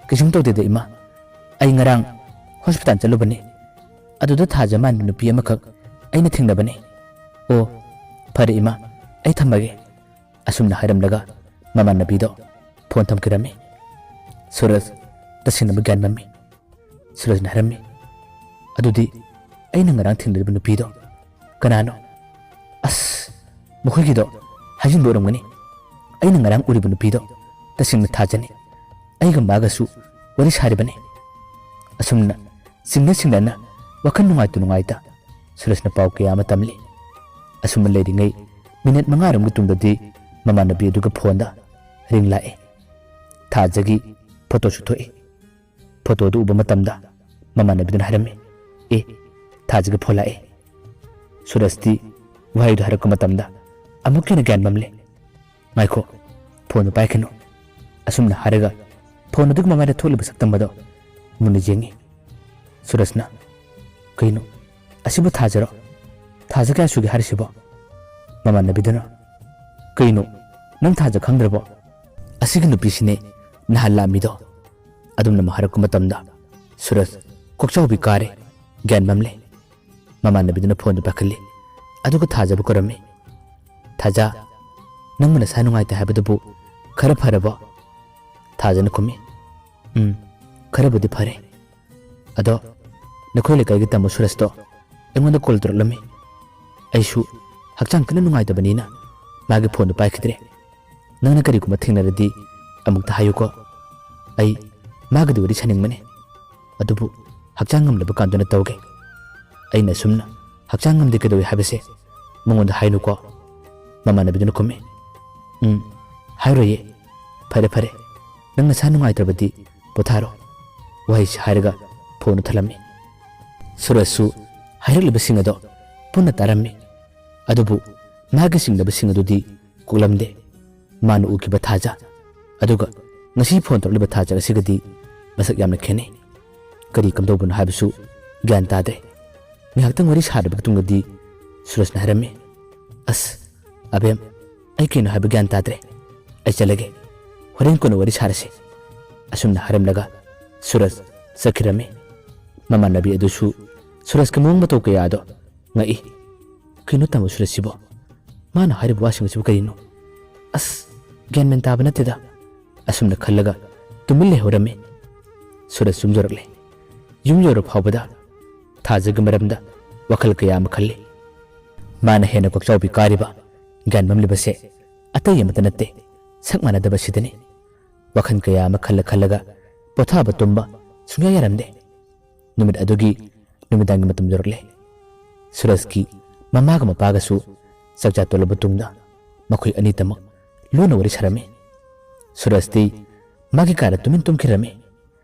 "ꯀꯩꯁꯨꯝ ꯇꯧꯗꯦꯗ ꯏꯃꯥ, ꯑꯩ ꯉꯔꯥꯡ ꯍꯣꯁꯄꯤꯇꯥꯜ ꯆꯠꯂꯨꯕꯅꯤ꯫ ꯑꯗꯨꯗ ꯊꯥꯖ ꯃꯥꯟꯕ ꯅꯨꯄꯤ ꯑꯃꯈꯛ ꯑꯩꯅ ꯊꯦꯡꯅꯕꯅꯤ꯫" "ꯑꯣ, ꯐꯔꯦ ꯏꯃꯥ, ꯑꯩ ꯊꯝꯃꯒꯦ꯫" ꯑꯁꯨꯝꯅ ꯍꯥꯏꯔꯝꯂꯒ ꯃꯃꯥꯟꯅꯕꯤꯗꯣ ꯐꯣꯟ ꯊꯝꯈꯤꯔꯝꯃꯤ꯫ ꯁꯨꯔꯖ ꯇꯁꯦꯡꯅꯃꯛ ꯒ꯭ꯌꯥꯟ ꯃꯝꯃꯤ꯫ ꯁꯨꯔꯖꯅ ꯍꯥꯏꯔꯝꯃꯤ, "ꯑꯗꯨꯗꯤ ꯑꯩꯅ ꯉꯔꯥꯡ ꯊꯦꯡꯅꯔꯤꯕ ꯅꯨꯄꯤꯗꯣ ꯀꯅꯥꯅꯣ? ꯑꯁ, ꯃꯈꯣꯏꯒꯤꯗꯣ ꯍꯥꯏꯖꯤꯟꯕ ꯑꯣꯏꯔꯝꯒꯅꯤ꯫ ꯑꯩꯅ ꯉꯔꯥꯡ ꯎꯔꯤꯕ ꯅꯨꯄꯤꯗꯣ ꯇꯁꯦꯡꯅ ꯊꯥꯖꯅꯤ꯫ ꯑꯩꯒ ꯃꯥꯒꯁꯨ ꯋꯥꯔꯤ ꯁꯥꯔꯤꯕꯅꯤ꯫" ꯑꯁꯨꯝꯅ ꯆꯤꯡꯅ ꯆꯤꯡꯅꯅ ꯋꯥꯈꯜ ꯅꯨꯡꯉꯥꯏꯇ ꯅꯨꯡꯉꯥꯏꯇ ꯁꯨꯔꯖꯅ ꯄꯥꯎ ꯀꯌꯥ ꯑꯃ ꯇꯝꯂꯤ꯫ ꯑꯁꯨꯝꯅ ꯂꯩꯔꯤꯉꯩ ꯃꯤꯅꯤꯠ ꯃꯉꯥꯔꯣꯝꯒꯤ ꯇꯨꯡꯗꯗꯤ ꯃꯃꯥꯟꯅꯕꯤ ꯑꯗꯨꯒ ꯐꯣꯟꯗ ꯔꯤꯡ ꯂꯥꯛꯑꯦ꯫ ꯊꯥꯖꯒꯤ ꯐꯣꯇꯣꯁꯨ ꯊꯣꯛꯏ꯫ ꯐꯣꯇꯣꯗꯨ ꯎꯕ ꯃꯇꯝꯗ ꯃꯃꯥꯟꯅꯕꯤꯗꯨꯅ ꯍꯥꯏꯔꯝꯃꯤ, "ꯑꯦ, ꯊꯥꯖꯒꯤ ꯐꯣꯟ ꯂꯥꯛꯑꯦ꯫" ꯁꯨꯔꯖꯇꯤ ꯋꯥꯍꯩꯗꯨ ꯍꯥꯏꯔꯛꯄ ꯃꯇꯝꯗ ꯑꯃꯨꯛꯀ ꯍꯦꯟꯅ ꯒ꯭ꯌꯥꯟ ꯃꯝꯂꯦ꯫ "ꯉꯥꯏꯈꯣ, ꯐꯣꯟꯗꯨ ꯄꯥꯏꯈꯤꯅꯨ꯫" ꯑꯁꯨꯝꯅ ꯍꯥꯏꯔꯒ ꯐꯣꯟ ꯑꯗꯨꯒꯤ ꯃꯃꯥꯏꯗ ꯊꯣꯛꯂꯤꯕ ꯁꯛꯇꯝ ꯑꯗꯣ ꯃꯨꯟꯅ ꯌꯦꯡꯉꯤ꯫ ꯁꯨꯔꯖꯅ, "ꯀꯩꯅꯣ, ꯑꯁꯤꯕꯨ ꯊꯥꯖꯔꯣ? ꯊꯥꯖ ꯀꯌꯥ ꯁꯨꯒꯦ ꯍꯥꯏꯔꯤꯁꯤꯕꯣ?" ꯃꯃꯥꯟꯅꯕꯤꯗꯨꯅ, "ꯀꯩꯅꯣ, ꯅꯪ ꯊꯥꯖ ꯈꯪꯗ꯭ꯔꯕꯣ? ꯑꯁꯤꯒꯤ ꯅꯨꯄꯤꯁꯤꯅꯦ ꯅꯍꯥꯟ ꯂꯥꯛꯑꯝꯃꯤꯗꯣ꯫" ꯑꯗꯨꯝꯅ ꯑꯃꯨꯛ ꯍꯥꯏꯔꯛꯄ ꯃꯇꯝꯗ ꯁꯨꯔꯖ ꯀꯣꯛꯆꯥꯎꯕꯤ ꯀꯥꯔꯦ, ꯒ꯭ꯌꯥꯟ ꯃꯝꯂꯦ꯫ ꯃꯃꯥꯟꯅꯕꯤꯗꯨꯅ ꯐꯣꯟꯗꯨ ꯄꯥꯏꯈꯠꯂꯤ, ꯑꯗꯨꯒ ꯊꯥꯖꯕꯨ ꯀꯧꯔꯝꯃꯤ꯫ "ꯊꯥꯖ, ꯅꯪꯕꯨ ꯅꯁꯥ ꯅꯨꯡꯉꯥꯏꯇꯦ ꯍꯥꯏꯕꯗꯨꯕꯨ ꯈꯔ ꯐꯔꯕꯣ?" ꯊꯥꯖꯅ ꯈꯨꯝꯃꯤ, "ꯎꯝ, ꯈꯔꯕꯨꯗꯤ ꯐꯔꯦ꯫ ꯑꯗꯣ ꯅꯈꯣꯏ ꯂꯩꯀꯥꯏꯒꯤ ꯇꯥꯃꯣ ꯁꯨꯔꯖꯇꯣ ꯑꯩꯉꯣꯟꯗ ꯀꯣꯜ ꯇꯧꯔꯛꯂꯝꯃꯤ꯫ ꯑꯩꯁꯨ ꯍꯛꯆꯥꯡ ꯀꯟꯅ ꯅꯨꯡꯉꯥꯏꯇꯕꯅꯤꯅ ꯃꯥꯒꯤ ꯐꯣꯟꯗꯨ ꯄꯥꯏꯈꯤꯗ꯭ꯔꯦ꯫ ꯅꯪꯅ ꯀꯔꯤꯒꯨꯝꯕ ꯊꯦꯡꯅꯔꯗꯤ ꯑꯃꯨꯛꯇ ꯍꯥꯏꯌꯨꯀꯣ꯫ ꯑꯩ ꯃꯥꯒꯗꯤ ꯋꯥꯔꯤ ꯁꯥꯅꯤꯡꯕꯅꯤ꯫ ꯑꯗꯨꯕꯨ ꯍꯛꯆꯥꯡ ꯉꯝꯗꯕ ꯀꯥꯟꯗꯨꯅ ꯇꯧꯒꯦ꯫ ꯑꯩꯅ ꯑꯁꯨꯝꯅ ꯍꯛꯆꯥꯡ ꯉꯝꯗꯦ ꯀꯩꯗꯧꯏ ꯍꯥꯏꯕꯁꯦ ꯃꯉꯣꯟꯗ ꯍꯥꯏꯅꯨꯀꯣ꯫" ꯃꯃꯥꯟꯅꯕꯤꯗꯨꯅ ꯈꯨꯝꯃꯤ, "ꯎꯝ, ꯍꯥꯏꯔꯣꯏꯌꯦ꯫ ꯐꯔꯦ, ꯐꯔꯦ꯫ ꯅꯪ ꯅꯁꯥ ꯅꯨꯡꯉꯥꯏꯇ꯭ꯔꯕꯗꯤ ꯄꯣꯊꯥꯔꯣ꯫" ꯋꯥꯍꯩꯁꯤ ꯍꯥꯏꯔꯒ ꯐꯣꯟꯗꯨ ꯊꯝꯂꯝꯃꯤ꯫ ꯁꯨꯔꯖꯁꯨ ꯍꯥꯏꯔꯛꯂꯤꯕꯁꯤꯡ ꯑꯗꯣ ꯄꯨꯟꯅ ꯇꯥꯔꯝꯃꯤ꯫ ꯑꯗꯨꯕꯨ ꯃꯥꯒꯤ ꯆꯤꯡꯅꯕꯁꯤꯡ ꯑꯗꯨꯗꯤ ꯀꯣꯛꯂꯝꯗꯦ꯫ ꯃꯥꯅ ꯎꯈꯤꯕ ꯊꯥꯖ ꯑꯗꯨꯒ ꯉꯁꯤ ꯐꯣꯟ ꯇꯧꯔꯛꯂꯤꯕ ꯊꯥꯖ ꯑꯁꯤꯒꯗꯤ ꯃꯁꯛ ꯌꯥꯝꯅ ꯈꯦꯠꯅꯩ꯫ ꯀꯔꯤ ꯀꯝꯗꯧꯕꯅꯣ ꯍꯥꯏꯕꯁꯨ ꯒ꯭ꯌꯥꯟ ꯇꯥꯗ꯭ꯔꯦ꯫ ꯉꯥꯏꯍꯥꯛꯇꯪ ꯋꯥꯔꯤ ꯁꯥꯔꯕꯒꯤ ꯇꯨꯡꯗꯗꯤ ꯁꯨꯔꯖꯅ ꯍꯥꯏꯔꯝꯃꯤ, "ꯑꯁ, ꯑꯕꯦꯝ, ꯑꯩ ꯀꯩꯅꯣ ꯍꯥꯏꯕ ꯒ꯭ꯌꯥꯟ ꯇꯥꯗ꯭ꯔꯦ꯫ ꯑꯩ ꯆꯠꯂꯒꯦ꯫ ꯍꯣꯔꯦꯟ ꯀꯣꯟꯅ ꯋꯥꯔꯤ ꯁꯥꯔꯁꯤ꯫" ꯑꯁꯨꯝꯅ ꯍꯥꯏꯔꯝꯂꯒ ꯁꯨꯔꯖ ꯆꯠꯈꯤꯔꯝꯃꯤ꯫ ꯃꯃꯥꯟꯅꯕꯤ ꯑꯗꯨꯁꯨ ꯁꯨꯔꯖꯀꯤ ꯃꯑꯣꯡ ꯃꯇꯧ ꯀꯌꯥ ꯑꯗꯣ ꯉꯛꯏ꯫ "ꯀꯩꯅꯣ ꯇꯥꯃꯣ ꯁꯨꯔꯖꯁꯤꯕꯣ? ꯃꯥꯅ ꯍꯥꯏꯔꯤꯕ ꯋꯥꯁꯤꯡ ꯑꯁꯤꯕꯨ ꯀꯔꯤꯅꯣ? ꯑꯁ, ꯒ꯭ꯌꯥꯟ ꯃꯦꯟ ꯇꯥꯕ ꯅꯠꯇꯦꯗ꯫" ꯑꯁꯨꯝꯅ ꯈꯜꯂꯒ ꯇꯨꯃꯤꯟ ꯂꯩꯍꯧꯔꯝꯃꯤ꯫ ꯁꯨꯔꯖ ꯌꯨꯝ ꯌꯧꯔꯛꯂꯦ꯫ ꯌꯨꯝ ꯌꯧꯔ ꯐꯥꯎꯕꯗ ꯊꯥꯖꯒꯤ ꯃꯔꯝꯗ ꯋꯥꯈꯜ ꯀꯌꯥ ꯑꯃ ꯈꯜꯂꯤ꯫ ꯃꯥꯅ ꯍꯦꯟꯅ ꯀꯣꯛꯆꯥꯎꯕꯤ ꯀꯥꯔꯤꯕ, ꯒ꯭ꯌꯥꯟ ꯃꯝꯂꯤꯕꯁꯦ ꯑꯇꯩ ꯑꯃꯠꯇ ꯅꯠꯇꯦ, ꯁꯛ ꯃꯥꯟꯅꯗꯕ ꯑꯁꯤꯗꯅꯤ꯫ ꯋꯥꯈꯜ ꯀꯌꯥ ꯑꯃ ꯈꯜꯂ ꯈꯜꯂꯒ ꯄꯣꯊꯥꯕ ꯇꯨꯝꯕ ꯁꯨꯡꯌꯥ ꯌꯥꯔꯝꯗꯦ꯫ ꯅꯨꯃꯤꯠ ꯑꯗꯨꯒꯤ ꯅꯨꯃꯤꯗꯥꯡꯒꯤ ꯃꯇꯝ ꯌꯧꯔꯛꯂꯦ꯫ ꯁꯨꯔꯖꯀꯤ ꯃꯃꯥꯒ ꯃꯄꯥꯒꯁꯨ ꯆꯥꯛꯆꯥ ꯇꯣꯛꯂꯕ ꯇꯨꯡꯗ ꯃꯈꯣꯏ ꯑꯅꯤꯇꯃꯛ ꯂꯣꯟꯅ ꯋꯥꯔꯤ ꯁꯥꯔꯝꯃꯤ꯫ ꯁꯨꯔꯖꯇꯤ ꯃꯥꯒꯤ ꯀꯥꯗ ꯇꯨꯃꯤꯟ ꯇꯨꯝꯈꯤꯔꯝꯃꯤ꯫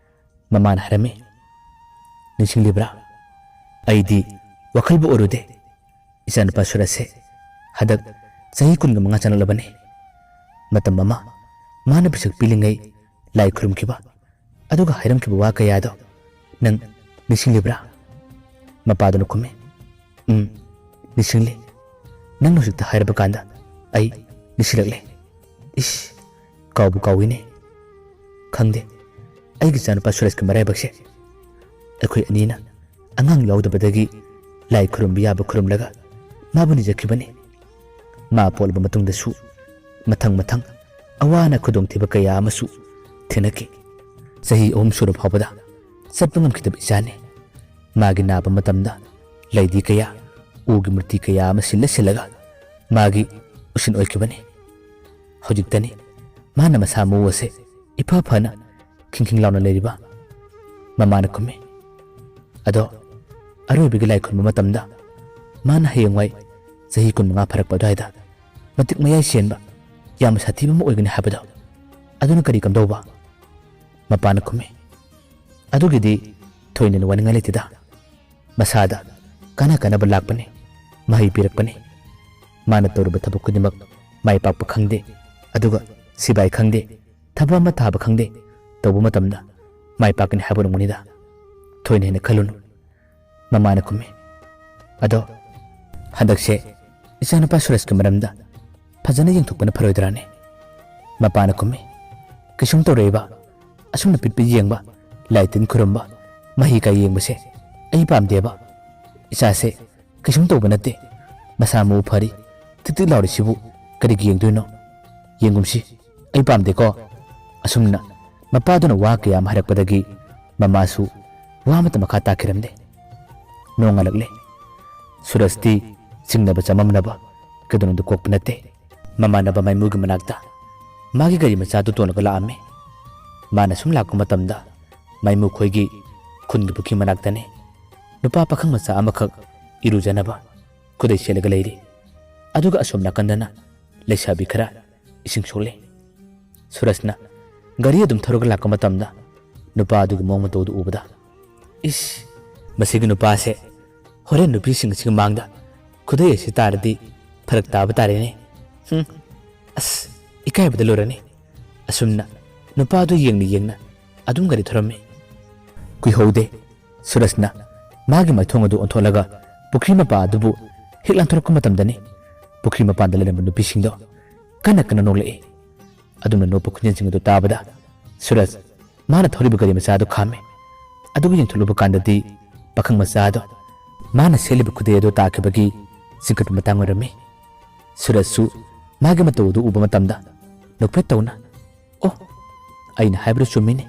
ꯃꯃꯥꯅ ꯍꯥꯏꯔꯝꯃꯤ, "ꯅꯤꯡꯁꯤꯡꯂꯤꯕ꯭ꯔꯥ? ꯑꯩꯗꯤ ꯋꯥꯈꯜꯕꯨ ꯑꯣꯏꯔꯨꯗꯦ꯫ ꯏꯆꯥꯅꯨꯄꯥ ꯁꯨꯔꯖꯁꯦ ꯍꯟꯗꯛ ꯆꯍꯤ ꯀꯨꯟꯒ ꯃꯉꯥ ꯆꯪꯂꯛꯂꯕꯅꯤ꯫ ꯃꯇꯝ ꯑꯃ ꯃꯥꯅ ꯄꯤꯁꯛ ꯄꯤꯛꯂꯤꯉꯩ ꯂꯥꯏ ꯈꯨꯔꯨꯝꯈꯤꯕ, ꯑꯗꯨꯒ ꯍꯥꯏꯔꯝꯈꯤꯕ ꯋꯥ ꯀꯌꯥꯗꯣ ꯅꯪ ꯅꯤꯡꯁꯤꯡꯂꯤꯕ꯭ꯔꯥ?" ꯃꯄꯥꯗꯨꯅ ꯈꯨꯝꯃꯤ, "ꯎꯝ, ꯅꯤꯡꯁꯤꯡꯂꯤ꯫ ꯅꯪꯅ ꯍꯧꯖꯤꯛꯇ ꯍꯥꯏꯔꯕ ꯀꯥꯟꯗ ꯑꯩ ꯅꯤꯡꯁꯤꯡꯂꯛꯂꯦ꯫ ꯏꯁ, ꯀꯥꯎꯕꯨ ꯀꯥꯎꯏꯅꯦ꯫ ꯈꯪꯗꯦ, ꯑꯩꯒꯤ ꯏꯆꯥꯅꯨꯄꯥ ꯁꯨꯔꯖꯀꯤ ꯃꯔꯥꯏꯕꯛꯁꯦ꯫ ꯑꯩꯈꯣꯏ ꯑꯅꯤꯅ ꯑꯉꯥꯡ ꯌꯥꯎꯗꯕꯗꯒꯤ ꯂꯥꯏ ꯈꯨꯔꯨꯝꯕ ꯌꯥꯕ ꯈꯨꯔꯨꯝꯂꯒ ꯃꯥꯕꯨ ꯅꯤꯖꯈꯤꯕꯅꯤ꯫ ꯃꯥ ꯄꯣꯛꯂꯕ ꯃꯇꯨꯡꯗꯁꯨ ꯃꯊꯪ ꯃꯊꯪ ꯑꯋꯥ ꯑꯅꯥ ꯈꯨꯗꯣꯡꯊꯤꯕ ꯀꯌꯥ ꯑꯃꯁꯨ ꯊꯦꯡꯅꯈꯤ꯫ ꯆꯍꯤ ꯑꯍꯨꯝ ꯁꯨꯔ ꯐꯥꯎꯕꯗ ꯆꯠꯄ ꯉꯝꯈꯤꯗꯕ ꯏꯆꯥꯅꯤ꯫ ꯃꯥꯒꯤ ꯅꯥꯕ ꯃꯇꯝꯗ ꯂꯩꯗꯤ ꯀꯌꯥ, ꯎꯒꯤ ꯃꯨꯔꯇꯤ ꯀꯌꯥ ꯑꯃ ꯁꯤꯜꯂ ꯁꯤꯜꯂꯒ ꯃꯥꯒꯤ ꯎꯁꯤꯟ ꯑꯣꯏꯈꯤꯕꯅꯤ꯫ ꯍꯧꯖꯤꯛꯇꯅꯤ ꯃꯥꯅ ꯃꯁꯥ ꯃꯎ ꯑꯁꯦ ꯏꯐ ꯐꯅ ꯈꯤꯡꯈꯤꯡ ꯂꯥꯎꯅ ꯂꯩꯔꯤꯕ?" ꯃꯃꯥꯅ ꯈꯨꯝꯃꯤ, "ꯑꯗꯣ ꯑꯔꯣꯏꯕꯒꯤ ꯂꯥꯏ ꯈꯨꯔꯨꯝꯕ ꯃꯇꯝꯗ ꯃꯥꯅ ꯍꯌꯦꯡꯋꯥꯏ ꯆꯍꯤ ꯀꯨꯟꯃꯉꯥ ꯐꯥꯔꯛꯄ ꯑꯗꯨꯋꯥꯏꯗ ꯃꯇꯤꯛ ꯃꯌꯥꯏ ꯆꯦꯟꯕ, ꯌꯥꯝꯅ ꯁꯥꯊꯤꯕ ꯑꯃ ꯑꯣꯏꯒꯅꯤ ꯍꯥꯏꯕꯗꯣ, ꯑꯗꯨꯅ ꯀꯔꯤ ꯀꯝꯗꯧꯕ?" ꯃꯄꯥꯅ ꯈꯨꯝꯃꯤ, "ꯑꯗꯨꯒꯤꯗꯤ ꯊꯣꯏꯅ ꯋꯥꯅꯤꯡꯉꯥꯏ ꯂꯩꯇꯦꯗ꯫ ꯃꯁꯥꯗ ꯀꯥꯟꯅ ꯀꯥꯟꯅꯕ ꯂꯥꯛꯄꯅꯤ, ꯃꯍꯩ ꯄꯤꯔꯛꯄꯅꯤ꯫ ꯃꯥꯅ ꯇꯧꯔꯤꯕ ꯊꯕꯛ ꯈꯨꯗꯤꯡꯃꯛ ꯃꯥꯏ ꯄꯥꯛꯄ ꯈꯪꯗꯦ, ꯑꯗꯨꯒ ꯁꯤꯕꯥꯏ ꯈꯪꯗꯦ, ꯊꯕꯛ ꯑꯃ ꯊꯥꯕ ꯈꯪꯗꯦ, ꯇꯧꯕ ꯃꯇꯝꯗ ꯃꯥꯏ ꯄꯥꯛꯀꯅꯤ ꯍꯥꯏꯕ ꯑꯣꯏꯔꯝꯒꯅꯤꯗ꯫ ꯊꯣꯏꯅ ꯍꯦꯟꯅ ꯈꯜꯂꯨꯅꯨ꯫" ꯃꯃꯥꯅ ꯈꯨꯝꯃꯤ, "ꯑꯗꯣ ꯍꯟꯗꯛꯁꯦ ꯏꯆꯥꯅꯨꯄꯥ ꯁꯨꯔꯖꯀꯤ ꯃꯔꯝꯗ ꯐꯖꯅ ꯌꯦꯡꯊꯣꯛꯄꯅ ꯐꯔꯣꯏꯗ꯭ꯔꯥꯅꯦ?" ꯃꯄꯥꯅ ꯈꯨꯝꯃꯤ, "ꯀꯩꯁꯨꯝ ꯇꯧꯔꯛꯏꯕ, ꯑꯁꯨꯝꯅ ꯄꯤꯠ ꯄꯤꯠ ꯌꯦꯡꯕ, ꯂꯥꯏ ꯇꯤꯟ ꯈꯨꯔꯨꯝꯕ, ꯃꯍꯩ ꯀꯥꯏ ꯌꯦꯡꯕꯁꯦ ꯑꯩ ꯄꯥꯝꯗꯦꯕ꯫ ꯏꯆꯥꯁꯦ ꯀꯩꯁꯨꯝ ꯇꯧꯕ ꯅꯠꯇꯦ꯫ ꯃꯁꯥ ꯃꯎ ꯐꯔꯤ, ꯊꯤꯛ ꯊꯤꯛ ꯂꯥꯎꯔꯤꯁꯤꯕꯨ ꯀꯔꯤꯒꯤ ꯌꯦꯡꯗꯣꯏꯅꯣ? ꯌꯦꯡꯒꯨꯝꯁꯤ, ꯑꯩ ꯄꯥꯝꯗꯦꯀꯣ꯫" ꯑꯁꯨꯝꯅ ꯃꯄꯥꯗꯨꯅ ꯋꯥ ꯀꯌꯥ ꯑꯃ ꯍꯥꯏꯔꯛꯄꯗꯒꯤ ꯃꯃꯥꯁꯨ ꯋꯥ ꯑꯃꯠꯇ ꯃꯈꯥ ꯇꯥꯈꯤꯔꯝꯗꯦ꯫ ꯅꯣꯡꯉꯥꯜꯂꯛꯂꯦ꯫ ꯁꯨꯔꯖꯇꯤ ꯆꯤꯡꯅꯕ ꯆꯃꯝꯅꯕ ꯀꯩꯗꯧꯅꯨꯡꯗ ꯀꯣꯛꯄ ꯅꯠꯇꯦ꯫ ꯃꯃꯥꯟꯅꯕ ꯃꯥꯏꯃꯨꯒꯤ ꯃꯅꯥꯛꯇ ꯃꯥꯒꯤ ꯒꯥꯔꯤ ꯃꯆꯥꯗꯨ ꯇꯣꯡꯂꯒ ꯂꯥꯛꯑꯝꯃꯤ꯫ ꯃꯥꯅ ꯁꯨꯝ ꯂꯥꯛꯄ ꯃꯇꯝꯗ ꯃꯥꯏꯃꯨ ꯈꯣꯏꯒꯤ ꯈꯨꯟꯒꯤ ꯄꯨꯈ꯭ꯔꯤ ꯃꯅꯥꯛꯇꯅꯤ ꯅꯨꯄꯥ ꯄꯥꯈꯪ ꯃꯆꯥ ꯑꯃꯈꯛ ꯏꯔꯨꯖꯅꯕ ꯈꯨꯗꯩ ꯁꯦꯠꯂꯒ ꯂꯩꯔꯤ꯫ ꯑꯗꯨꯒ ꯑꯁꯣꯝ ꯅꯥꯀꯟꯗꯅ ꯂꯩꯁꯥꯕꯤ ꯈꯔ ꯏꯁꯤꯡ ꯁꯣꯛꯂꯤ꯫ ꯁꯨꯔꯖꯅ ꯒꯥꯔꯤ ꯑꯗꯨꯝ ꯊꯧꯔꯒ ꯂꯥꯛꯄ ꯃꯇꯝꯗ ꯅꯨꯄꯥ ꯑꯗꯨꯒꯤ ꯃꯑꯣꯡ ꯃꯇꯧꯗꯨ ꯎꯕꯗ, "ꯏꯁ, ꯃꯁꯤꯒꯤ ꯅꯨꯄꯥꯁꯦ ꯍꯣꯔꯦꯟ ꯅꯨꯄꯤꯁꯤꯡ ꯑꯁꯤꯒꯤ ꯃꯥꯡꯗ ꯈꯨꯗꯩ ꯑꯁꯤ ꯇꯥꯔꯗꯤ ꯐꯔꯛ ꯇꯥꯕ ꯇꯥꯔꯦꯅꯦ꯫ ꯍꯨꯝ, ꯑꯁ, ꯏꯀꯥꯏꯕꯗ ꯂꯣꯏꯔꯅꯤ"꯫ ꯑꯁꯨꯝꯅ ꯅꯨꯄꯥꯗꯨ ꯌꯦꯡꯅ ꯌꯦꯡꯅ ꯑꯗꯨꯝ ꯒꯥꯔꯤ ꯊꯧꯔꯝꯃꯤ꯫ ꯀꯨꯏꯍꯧꯗꯦ, ꯁꯨꯔꯖꯅ ꯃꯥꯒꯤ ꯃꯥꯏꯊꯣꯡ ꯑꯗꯨ ꯑꯣꯟꯊꯣꯛꯂꯒ ꯄꯨꯈ꯭ꯔꯤ ꯃꯄꯥ ꯑꯗꯨꯕꯨ ꯍꯦꯛ ꯂꯥꯟꯊꯣꯔꯛꯄ ꯃꯇꯝꯗꯅꯤ ꯄꯨꯈ꯭ꯔꯤ ꯃꯄꯥꯟꯗ ꯂꯩꯔꯝꯕ ꯅꯨꯄꯤꯁꯤꯡꯗꯣ ꯀꯟꯅ ꯀꯟꯅ ꯅꯣꯛꯂꯛꯏ꯫ ꯑꯗꯨꯝꯅ ꯅꯣꯛꯄ ꯈꯣꯟꯖꯦꯜꯁꯤꯡ ꯑꯗꯨ ꯇꯥꯕꯗ ꯁꯨꯔꯖ ꯃꯥꯅ ꯊꯧꯔꯤꯕ ꯒꯥꯔꯤ ꯃꯆꯥ ꯑꯗꯨ ꯈꯥꯝꯃꯤ꯫ ꯑꯗꯨꯒ ꯌꯦꯡꯊꯣꯛꯂꯨꯕ ꯀꯥꯟꯗꯗꯤ ꯄꯥꯈꯪ ꯃꯆꯥ ꯑꯗꯣ ꯃꯥꯅ ꯁꯦꯠꯂꯤꯕ ꯈꯨꯗꯩ ꯑꯗꯨ ꯇꯥꯈꯤꯕꯒꯤ ꯆꯤꯡꯈꯠꯄ ꯃꯇꯥꯡ ꯑꯣꯏꯔꯝꯃꯤ꯫ ꯁꯨꯔꯖꯁꯨ ꯃꯥꯒꯤ ꯃꯇꯧ ꯑꯗꯨ ꯎꯕ ꯃꯇꯝꯗ ꯅꯣꯛꯐꯦꯠ ꯇꯧꯅ, "ꯑꯣ, ꯑꯩꯅ ꯍꯥꯏꯕꯗꯨ ꯆꯨꯝꯃꯤꯅꯦ,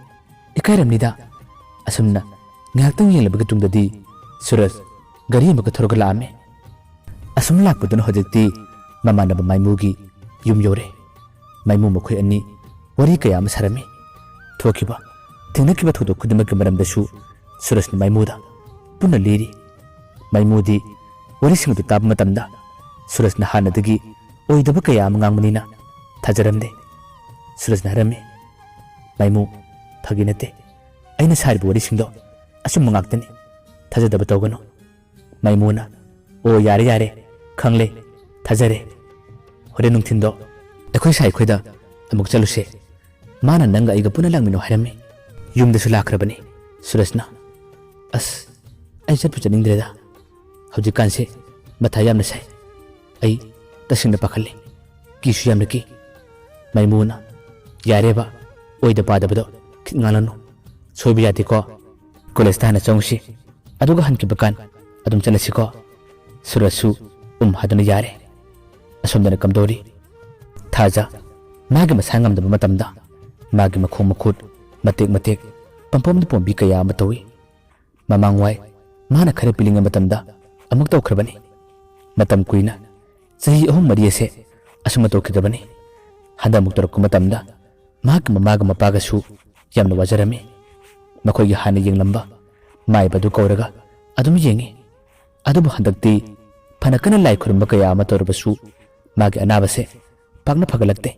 ꯏꯀꯥꯏꯔꯝꯅꯤꯗ"꯫ ꯑꯁꯨꯝꯅ ꯉꯥꯏꯍꯥꯛꯇꯪ ꯌꯦꯡꯂꯕꯒꯤ ꯇꯨꯡꯗꯗꯤ ꯁꯨꯔꯖ ꯒꯥꯔꯤ ꯑꯃꯒ ꯊꯧꯔꯒ ꯂꯥꯛꯑꯝꯃꯤ꯫ ꯑꯁꯨꯝ ꯂꯥꯛꯄꯗꯨꯅ ꯍꯧꯖꯤꯛꯇꯤ ꯃꯃꯥꯟꯅꯕ ꯃꯥꯏꯃꯨꯒꯤ ꯌꯨꯝ ꯌꯧꯔꯦ꯫ ꯃꯥꯏꯃꯨ ꯃꯈꯣꯏ ꯑꯅꯤ ꯋꯥꯔꯤ ꯀꯌꯥ ꯑꯃ ꯁꯥꯔꯝꯃꯤ꯫ ꯊꯣꯛꯈꯤꯕ, ꯊꯦꯡꯅꯈꯤꯕ ꯊꯧꯗꯣꯛ ꯈꯨꯗꯤꯡꯃꯛꯀꯤ ꯃꯔꯝꯗꯁꯨ ꯁꯨꯔꯖꯅ ꯃꯥꯏꯃꯨꯗ ꯄꯨꯟꯅ ꯂꯤꯔꯤ꯫ ꯃꯥꯏꯃꯨꯗꯤ ꯋꯥꯔꯤꯁꯤꯡ ꯑꯗꯨ ꯇꯥꯕ ꯃꯇꯝꯗ ꯁꯨꯔꯖꯅ ꯍꯥꯟꯅꯗꯒꯤ ꯑꯣꯏꯗꯕ ꯀꯌꯥ ꯑꯃ ꯉꯥꯡꯕꯅꯤꯅ ꯊꯥꯖꯔꯝꯗꯦ꯫ ꯁꯨꯔꯖꯅ ꯍꯥꯏꯔꯝꯃꯤ, "ꯃꯥꯏꯃꯨ, ꯐꯥꯒꯤ ꯅꯠꯇꯦ꯫ ꯑꯩꯅ ꯁꯥꯔꯤꯕ ꯋꯥꯔꯤꯁꯤꯡꯗꯣ ꯑꯆꯨꯝꯕ ꯉꯥꯛꯇꯅꯤ꯫ ꯊꯥꯖꯗꯕ ꯇꯧꯒꯅꯨ"꯫ ꯃꯥꯏꯃꯨꯅ, "ꯑꯣ, ꯌꯥꯔꯦ, ꯌꯥꯔꯦ, ꯈꯪꯂꯦ, ꯊꯥꯖꯔꯦ꯫ ꯍꯣꯔꯦꯟ ꯅꯨꯡꯊꯤꯟꯗꯣ ꯑꯩꯈꯣꯏ ꯁꯥꯏ ꯈꯣꯏꯗ ꯑꯃꯨꯛ ꯆꯠꯂꯨꯁꯦ꯫ ꯃꯥꯅ ꯅꯪꯒ ꯑꯩꯒ ꯄꯨꯟꯅ ꯂꯥꯛꯃꯤꯟꯅꯧ ꯍꯥꯏꯔꯝꯃꯤ"꯫ ꯌꯨꯝꯗꯁꯨ ꯂꯥꯛꯈ꯭ꯔꯕꯅꯤ ꯁꯨꯔꯖꯅ꯫ "ꯑꯁ, ꯑꯩ ꯆꯠꯄꯨ ꯆꯠꯅꯤꯡꯗ꯭ꯔꯦꯗ꯫ ꯍꯧꯖꯤꯛꯀꯥꯟꯁꯦ ꯃꯊꯥ ꯌꯥꯝꯅ ꯁꯥꯏ꯫ ꯑꯩ ꯇꯁꯦꯡꯅ ꯄꯥꯈꯠꯂꯤ꯫ ꯀꯤꯁꯨ ꯌꯥꯝꯅ ꯀꯤ"꯫ ꯃꯥꯏꯃꯨꯅ, "ꯌꯥꯔꯦꯕ, ꯑꯣꯏꯗ ꯄꯥꯗꯕꯗꯣ ꯈꯤꯠ ꯉꯥꯡꯂꯅꯨ꯫ ꯁꯣꯏꯕ ꯌꯥꯗꯦꯀꯣ꯫ ꯀꯣꯂꯦꯖꯇ ꯍꯥꯟꯅ ꯆꯪꯉꯨꯁꯤ꯫ ꯑꯗꯨꯒ ꯍꯟꯈꯤꯕ ꯀꯥꯟ ꯑꯗꯨꯝ ꯆꯠꯂꯁꯤꯀꯣ"꯫ ꯁꯨꯔꯖꯁꯨ ꯎꯝ ꯍꯥꯏꯗꯨꯅ ꯌꯥꯔꯦ꯫ ꯑꯁꯣꯝꯗꯅ ꯀꯝꯗꯧꯔꯤ? ꯊꯥꯖ ꯃꯥꯒꯤ ꯃꯁꯥ ꯉꯝꯗꯕ ꯃꯇꯝꯗ ꯃꯥꯒꯤ ꯃꯈꯣꯡ ꯃꯈꯨꯠ ꯃꯇꯦꯛ ꯃꯇꯦꯛ ꯄꯪꯄꯣꯝꯗ ꯄꯣꯝꯕꯤ ꯀꯌꯥ ꯑꯃ ꯇꯧꯏ꯫ ꯃꯃꯥꯡꯋꯥꯏ ꯃꯥꯅ ꯈꯔ ꯄꯤꯛꯂꯤꯉꯩ ꯃꯇꯝꯗ ꯑꯃꯨꯛ ꯇꯧꯈ꯭ꯔꯕꯅꯤ꯫ ꯃꯇꯝ ꯀꯨꯏꯅ, ꯆꯍꯤ ꯑꯍꯨꯝ ꯃꯔꯤ ꯑꯁꯦ ꯑꯁꯨꯝꯅ ꯇꯧꯈꯤꯗꯕꯅꯤ꯫ ꯍꯟꯗꯛ ꯑꯃꯨꯛ ꯇꯧꯔꯛꯄ ꯃꯇꯝꯗ ꯃꯍꯥꯛꯀꯤ ꯃꯃꯥꯒ ꯃꯄꯥꯒꯁꯨ ꯌꯥꯝꯅ ꯋꯥꯖꯔꯝꯃꯤ꯫ ꯃꯈꯣꯏꯒꯤ ꯍꯥꯟꯅ ꯌꯦꯡꯂꯝꯕ ꯃꯥꯏꯕ ꯑꯗꯨ ꯀꯧꯔꯒ ꯑꯗꯨꯝ ꯌꯦꯡꯉꯤ꯫ ꯑꯗꯨꯕꯨ ꯍꯟꯗꯛꯇꯤ ꯐꯅ ꯀꯟꯅ ꯂꯥꯏ ꯈꯨꯔꯨꯝꯕ ꯀꯌꯥ ꯑꯃ ꯇꯧꯔꯕꯁꯨ ꯃꯥꯒꯤ ꯑꯅꯥꯕꯁꯦ ꯄꯥꯛꯅ ꯐꯒꯠꯂꯛꯇꯦ꯫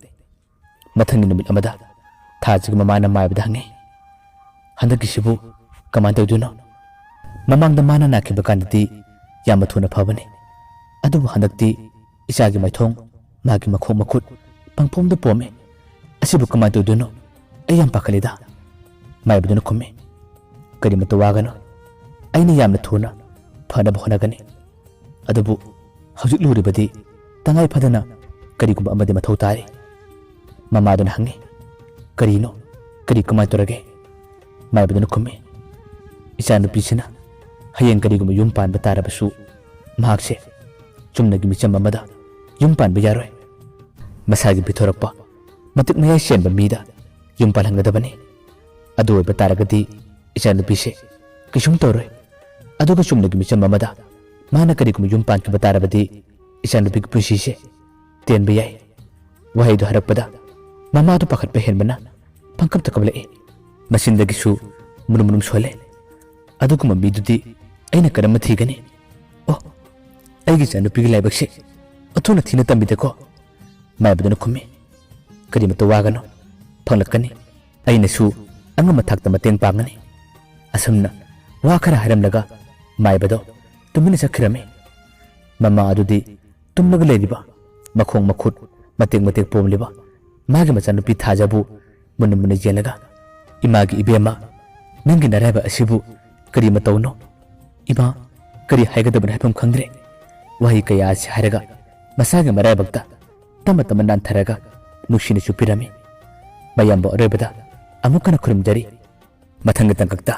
ꯃꯊꯪꯒꯤ ꯅꯨꯃꯤꯠ ꯑꯃꯗ ꯊꯥꯖꯒꯤ ꯃꯃꯥꯅ ꯃꯥꯏꯕꯗ ꯍꯪꯉꯤ, "ꯍꯟꯗꯛꯀꯤꯁꯤꯕꯨ ꯀꯃꯥꯏꯅ ꯇꯧꯗꯣꯏꯅꯣ? ꯃꯃꯥꯡꯗ ꯃꯥꯅ ꯅꯥꯈꯤꯕ ꯀꯥꯟꯗꯗꯤ ꯌꯥꯝꯅ ꯊꯨꯅ ꯐꯕꯅꯤ, ꯑꯗꯨꯕꯨ ꯍꯟꯗꯛꯇꯤ ꯏꯆꯥꯒꯤ ꯃꯥꯏꯊꯣꯡ, ꯃꯥꯒꯤ ꯃꯈꯣꯡ ꯃꯈꯨꯠ ꯄꯪꯄꯣꯝꯗ ꯄꯣꯝꯃꯤ꯫ ꯑꯁꯤꯕꯨ ꯀꯃꯥꯏꯅ ꯇꯧꯗꯣꯏꯅꯣ? ꯑꯩ ꯌꯥꯝ ꯄꯥꯈꯠꯂꯤꯗ"꯫ ꯃꯥꯏꯕꯗꯨꯅ ꯈꯨꯝꯃꯤ, "ꯀꯔꯤꯃꯠꯇ ꯋꯥꯒꯅꯨ, ꯑꯩꯅ ꯌꯥꯝꯅ ꯊꯨꯅ ꯐꯅꯕ ꯍꯣꯠꯅꯒꯅꯤ꯫ ꯑꯗꯨꯕꯨ ꯍꯧꯖꯤꯛ ꯂꯨꯔꯤꯕꯗꯤ ꯇꯉꯥꯏ ꯐꯗꯅ ꯀꯔꯤꯒꯨꯝꯕ ꯑꯃꯗꯤ ꯃꯊꯧ ꯇꯥꯔꯤ"꯫ ꯃꯃꯥꯗꯨꯅ ꯍꯪꯉꯤ, "ꯀꯔꯤꯅꯣ? ꯀꯔꯤ ꯀꯃꯥꯏꯅ ꯇꯧꯔꯒꯦ?" ꯃꯥꯏꯕꯗꯨꯅ ꯈꯨꯝꯃꯤ, "ꯏꯆꯥꯅꯨꯄꯤꯁꯤꯅ ꯍꯌꯦꯡ ꯀꯔꯤꯒꯨꯝꯕ ꯌꯨꯝ ꯄꯥꯟꯕ ꯇꯥꯔꯕꯁꯨ ꯃꯍꯥꯛꯁꯦ ꯆꯨꯝꯅꯒꯤ ꯃꯤꯆꯝ ꯑꯃꯗ ꯌꯨꯝ ꯄꯥꯟꯕ ꯌꯥꯔꯣꯏ꯫ ꯃꯁꯥꯒꯤ ꯄꯤꯊꯣꯔꯛꯄ ꯃꯇꯤꯛ ꯃꯌꯥꯏ ꯆꯦꯟꯕ ꯃꯤꯗ ꯌꯨꯝ ꯄꯥꯜꯍꯟꯒꯗꯕꯅꯤ꯫ ꯑꯗꯨ ꯑꯣꯏꯕ ꯇꯥꯔꯒꯗꯤ ꯏꯆꯥꯅꯨꯄꯤꯁꯦ ꯀꯩꯁꯨꯝ ꯇꯧꯔꯣꯏ꯫ ꯑꯗꯨꯒ ꯆꯨꯝꯅꯒꯤ ꯃꯤꯆꯝ ꯑꯃꯗ ꯃꯥꯅ ꯀꯔꯤꯒꯨꯝꯕ ꯌꯨꯝ ꯄꯥꯟꯈꯤꯕ ꯇꯥꯔꯕꯗꯤ ꯏꯆꯥꯅꯨꯄꯤꯒꯤ ꯄꯨꯟꯁꯤꯁꯦ ꯇꯦꯟꯕ ꯌꯥꯏ"꯫ ꯋꯥꯍꯩꯗꯨ ꯍꯥꯏꯔꯛꯄꯗ ꯃꯃꯥꯗꯨ ꯄꯥꯈꯠꯄ ꯍꯦꯟꯕꯅ ꯄꯪꯀꯞꯇ ꯀꯞꯂꯛꯏ꯫ ꯃꯆꯤꯟꯗꯒꯤꯁꯨ ꯃꯨꯔꯨꯝ ꯃꯨꯔꯨꯝ ꯁꯣꯜꯂꯦ꯫ "ꯑꯗꯨꯒꯨꯝꯕ ꯃꯤꯗꯨꯗꯤ ꯑꯩꯅ ꯀꯔꯝꯅ ꯊꯤꯒꯅꯤ? ꯑꯣ, ꯑꯩꯒꯤ ꯏꯆꯥꯅꯨꯄꯤꯒꯤ ꯂꯥꯏꯕꯛꯁꯦ ꯑꯣꯟꯊꯣꯛꯅ ꯊꯤꯅ ꯇꯝꯕꯤꯗꯦꯀꯣ"꯫ ꯃꯥꯏꯕꯗꯨꯅ ꯈꯨꯝꯃꯤ, "ꯀꯔꯤꯃꯠꯇ ꯋꯥꯒꯅꯨ, ꯐꯪꯂꯛꯀꯅꯤ꯫ ꯑꯩꯅꯁꯨ ꯑꯉꯝꯕ ꯊꯥꯛꯇ ꯃꯇꯦꯡ ꯄꯥꯡꯒꯅꯤ"꯫ ꯑꯁꯨꯝꯅ ꯋꯥ ꯈꯔ ꯍꯥꯏꯔꯝꯂꯒ ꯃꯥꯏꯕꯗꯣ ꯇꯨꯃꯤꯟꯅ ꯆꯠꯈꯤꯔꯝꯃꯤ꯫ ꯃꯃꯥ ꯑꯗꯨꯗꯤ ꯇꯨꯝꯂꯒ ꯂꯩꯔꯤꯕ, ꯃꯈꯣꯡ ꯃꯈꯨꯠ ꯃꯇꯦꯛ ꯃꯇꯦꯛ ꯄꯣꯝꯂꯤꯕ ꯃꯥꯒꯤ ꯃꯆꯥꯅꯨꯄꯤ ꯊꯥꯖꯕꯨ ꯃꯨꯟꯅ ꯃꯨꯟꯅ ꯌꯦꯡꯂꯒ, "ꯏꯃꯥꯒꯤ ꯏꯕꯦꯝꯃ, ꯅꯪꯒꯤ ꯅꯔꯥꯏꯕꯛ ꯑꯁꯤꯕꯨ ꯀꯔꯤ ꯃꯇꯧꯅꯣ? ꯏꯃꯥ, ꯀꯔꯤ ꯍꯥꯏꯒꯗꯕꯅꯣ ꯍꯥꯏꯐꯝ ꯈꯪꯗ꯭ꯔꯦ"꯫ ꯋꯥꯍꯩ ꯀꯌꯥ ꯑꯁꯤ ꯍꯥꯏꯔꯒ ꯃꯁꯥꯒꯤ ꯃꯔꯥꯏꯕꯛꯇ ꯇꯞꯅ ꯇꯞꯅ ꯅꯥꯟꯊꯔꯒ ꯅꯨꯡꯁꯤꯅ ꯆꯨꯞꯄꯤꯔꯝꯃꯤ꯫ ꯃꯌꯥꯝꯕꯨ ꯑꯔꯣꯏꯕꯗ ꯑꯃꯨꯛ ꯍꯟꯅ ꯈꯨꯔꯨꯝꯖꯔꯤ꯫ ꯃꯊꯪꯒꯤ ꯇꯥꯡꯀꯛꯇ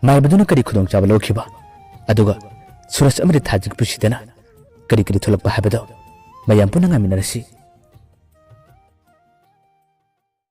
ꯃꯥꯏꯕꯗꯨꯅ ꯀꯔꯤ ꯈꯨꯗꯣꯡꯆꯥꯕ ꯂꯧꯈꯤꯕ, ꯑꯗꯨꯒ ꯁꯨꯔꯖ ꯑꯃꯗꯤ ꯊꯥꯖꯒꯤ ꯄꯨꯟꯁꯤꯗꯅ ꯀꯔꯤ ꯀꯔꯤ ꯊꯣꯛꯂꯛꯄ ꯍꯥꯏꯕꯗꯣ ꯃꯌꯥꯝ ꯄꯨꯟꯅ ꯉꯥꯏꯃꯤꯟꯅꯔꯁꯤ꯫